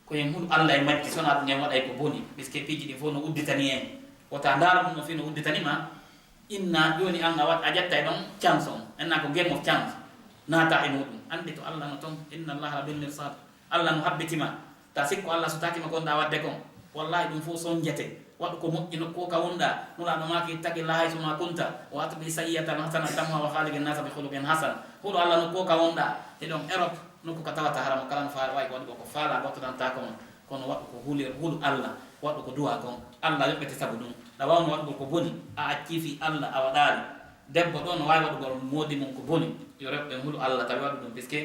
ko en hulu Alla e majji, so wonaa ɗum en waɗay ko boni, puisque piiji ɗin fof no udditani en. Wota ndaara ɗum no fii no udditani ma, inna jooni an a waɗ-, a ƴettay ɗon chance on. En na ko game of chance. Naata e muɗum. Anndi to Alla no ton, inna Allaha bil mirsad. Alla no habbiti ma. Ta sikku Alla sutaaki ma ko wonɗaa waɗde kon. Wallaahi ɗum fof sonjete. Waɗu ko moƴƴi nokku o ka wonɗaa. Nulaaɗo maaki, ittaqillaha haysu ma kunta, wa atbi sayyi'ata al hasanata tamhuha wa khaliqin nasa bi khuluqin hasan. Hulu Alla nokku o ka wonɗaa. Hiɗon Europe, nokku ka tawata hara mo kala no faala, waɗi ko waɗugol ko faalaa, gottodantaako ma. Kono waɗu ko hulir, hulu Alla, waɗu ko duwaa kon. Alla yoɓete sabu ɗum. Ɗa waawno waɗugol ko boni, a accii fii Alla, a waɗaali. Debbo ɗo no waawi waɗugol moodi mum ko boni. Yo rewɓe ɓen hulu Alla, tawi waɗu ɗum, puisque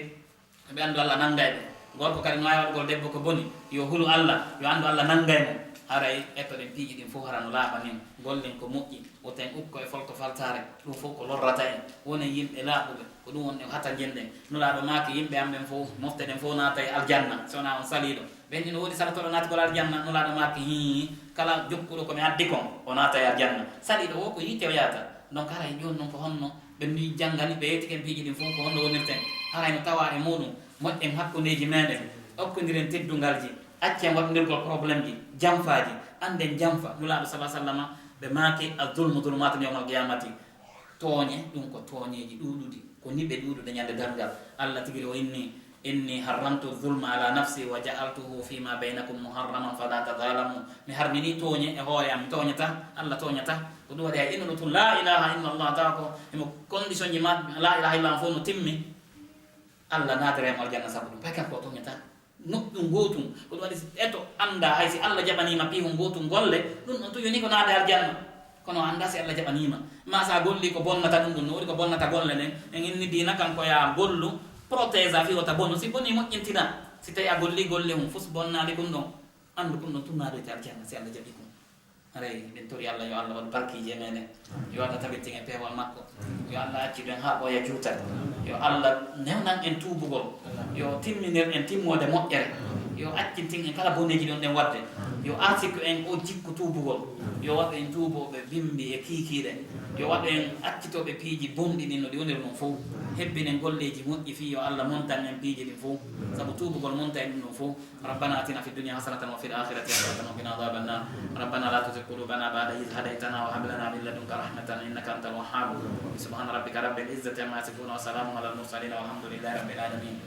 ɓe anndu Alla nanngay ɓe. Gorko kadi no waawi waɗugol debbo ko boni, yo hulu Alla, yo anndu Alla nanngay mo. Haray ettoɗen piiji ɗin fof hara no laaɓani en. Gollen ko moƴƴi, woten ukko e folto faltaare, ɗum fof ko lorrata en. Wonen yimɓe laaɓuɓe, ko ɗum woni hata njenɗen. Nulaaɗo maaki, yimɓe am ɓen fof, mofte ɗen fof naatay aljanna, so wonaa on saliiɗo. Ɓen ni no woodi salatooɗo naatugol aljanna? Nulaaɗo maaki, hii, kala jokkuɗo ko mi addi kon, o naatay aljanna. Saliiɗo o ko yiite o yaata. Donc haray jooni non ko honno ɓe mbi janngani ɓe yettike en piiji ɗin fof ko honno wonirten? Haray no tawa e muɗum, moƴƴen hakkundeeji meɗen, okkondiren teddungalji, accen waɗondirgol problémeji, janfaaji, annden janfa. Nulaaɗo sala sallama, ɓe maaki: "Al-zulmu zulumaatun yawmal qiyamati." Tooñe, ɗum ko tooñeeji ɗuuɗuɗi, ko niɓe ɗuuɗuɗe ñande darngal. Allah tigi o inni: "Inni harramtu zulma ala nafsi wa ja'altuhu fima baynakum muharraman fala tazalamu." Mi harmini tooñe e hoore am, mi tooñata, Allah tooñata. Ko ɗum waɗi hay innuɗo tun la ilaha illa Allah, tawa ko himo condition ji ma la ilaha illa an fof no timmi, Allah naadere mo aljanna sabu ɗum. Pay kanko o tooñata. Moƴƴum gootum. Ko ɗum waɗi, si eto annda hay si Allah jaɓaniima piihun gootum golle, ɗum ɗon tun yoni ko naade aljanna. Kono o annda si Allah jaɓaniima. Ma sa golli ko bonnata ɗum ɗum, no woni ko bonnata golle ɗen. En inni diina kan ko ya gollu, protège a fii wota bonu. Si boni moƴƴintina. Si tawi a golli golle hun, fus bonnaali ɗum ɗon. Anndu ɗum ɗon tun naadoyte aljanna si Allah jaɓi ɗum. Haray, min tori Allah, yo Allah waɗu barkiiji e meɗen. Yo Allah tabitin e peewal makko. Yo Allah accidu en haa ɓooya juuta. Yo Allah newnan en tuubugol. Yo timminir en timmoode moƴƴere. Yo accintin en kala boneeji ɗon ɗen waɗde. Yo arsiku en o jikku tuubugol. Yo waɗu en tuubooɓe bimbi e kiikiiɗe. Yo waɗu en accitooɓe piiji bonɗi ɗin no ɗi woniri ɗum fof. Hebbinen golleeji moƴƴi fii yo Allah montan en piiji ɗin fof. Sabu tuubugol monta en ɗum ɗum fof. ربنا آتنا في الدنيا حسنة وفي الآخرة حسنة وقنا عذاب النار. ربنا لا تزغ قلوبنا بعد إذ هديتنا وهب لنا من لدنك رحمة إنك أنت الوهاب. سبحان ربك رب العزة عما يصفون وسلام على المرسلين والحمد لله رب العالمين.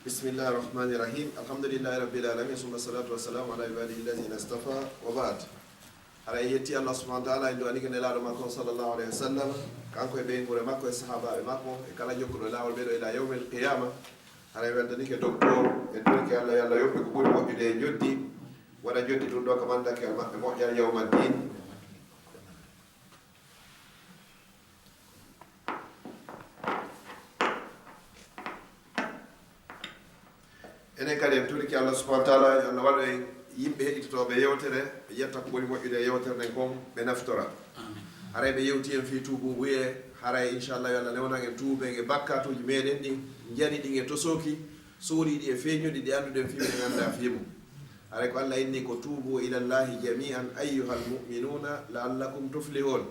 بسم الله الرحمن الرحيم. الحمد لله رب العالمين، ثم الصلاة والسلام على عباده الذين اصطفى وبعد. Hara en yetti Allah subhanahu wa ta'ala, en du'anike Nelaaɗo makko sallallahu alayhi wa sallam, kanko e ɓeynguure makko e sahaabaaɓe makko e kala jokkuɗo laawol ɓeɗo ila yawmil qiyama. Hara en weltanike docteur, en du'anike Allah, yo Allah yoɓ ɓe ko ɓuri moƴƴude e njoɓdi, waɗa njoɓdi ɗum ɗo ka mandakiyal maɓɓe moƴƴal yawma ddin. Enen kadi en torike Allah subhanahu wa ta'ala, yo Allah waɗu en yimɓe heɗitotooɓe yewtere, ɓe ƴetta ko ɓuri moƴƴude e yewtere nden kon, ɓe naftora. Amin. Haray ɓe yewti en fii tuubuubuyee, haray inchallah yo Allah newnan en tuubeege bakkaatuuji meɗen ɗin, njani ɗin e tosooki, suuriiɗi e feeñuɗi ɗi annduɗen fii mum, en anndaa fii mum. Haray ko Allah inni ko: "Tuubu ilallahi jami'an ayyuhal mu'minuna la'allakum tuflihun."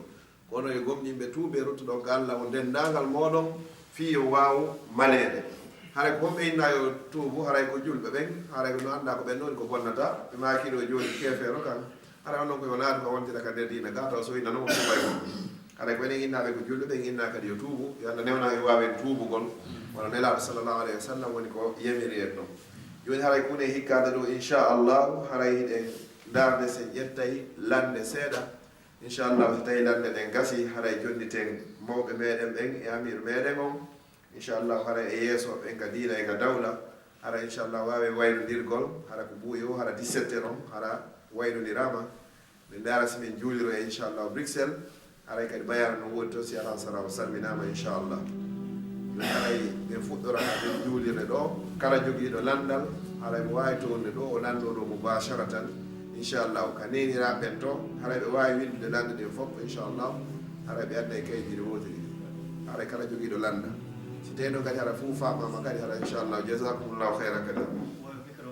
Kono yo gomɗinɓe tuube, ruttoɗon ka Allah on denndaangal mooɗon, fii yo waawu maleede. Haray ko homɓe innaa yo tuubu? Haray ko julɓe ɓen, haray no anndaa ko ɓen woni ko bonnata. Ɓe maaki ɗo jooni keefeero kan, haray onon ko yo naatu ka wontira ka nder diina gaa, taw so innano mo tuubay mo. Haray ko enen innaaɓe ko julɓe ɓen innaa kadi yo tuubu, yo Allah newnan en waawen tuubugol. Wano Nelaaɗo sallallahu alayhi wa sallam woni ko yamiri en ɗon. Jooni haray ko woni e hikkaade ɗo, inchallahu, haray hiɗen ndaarde sen ƴettay lannde seeɗa. Inchallah, so tawii lannde nden gasii, haray jonniten mawɓe meɗen ɓen e amiiru meɗen on. Inchallah, haray e yeeso ɓen ka diina e ka dawla. Haray inchallah, waawen waylondirgol, hara ko buuyi o, hara dix-sept heures on, hara waylondiraama. Min ndaara si min juuliro e inchallah Bruxelles. Haray kadi bayaana no woodi to, si alasara o salminaama inchallah. Min haray min fuɗɗora ka nder juulirde ɗo. Kala jogiiɗo lanndal, haray mo waawi townde ɗo, o lanndoo ɗo mubasharatan, inchallah. Ka neeniraaɓe ɓen to, haray ɓe waawi winndude lannde ɗen fof, inchallah. Haray ɓe adda e kayitiri wootiri. Haray kala jogiiɗo lanndal. Si tawii noon kadi hara fuu faamaama kadi, hara inchallah. Jazakumullahu khayran kadi.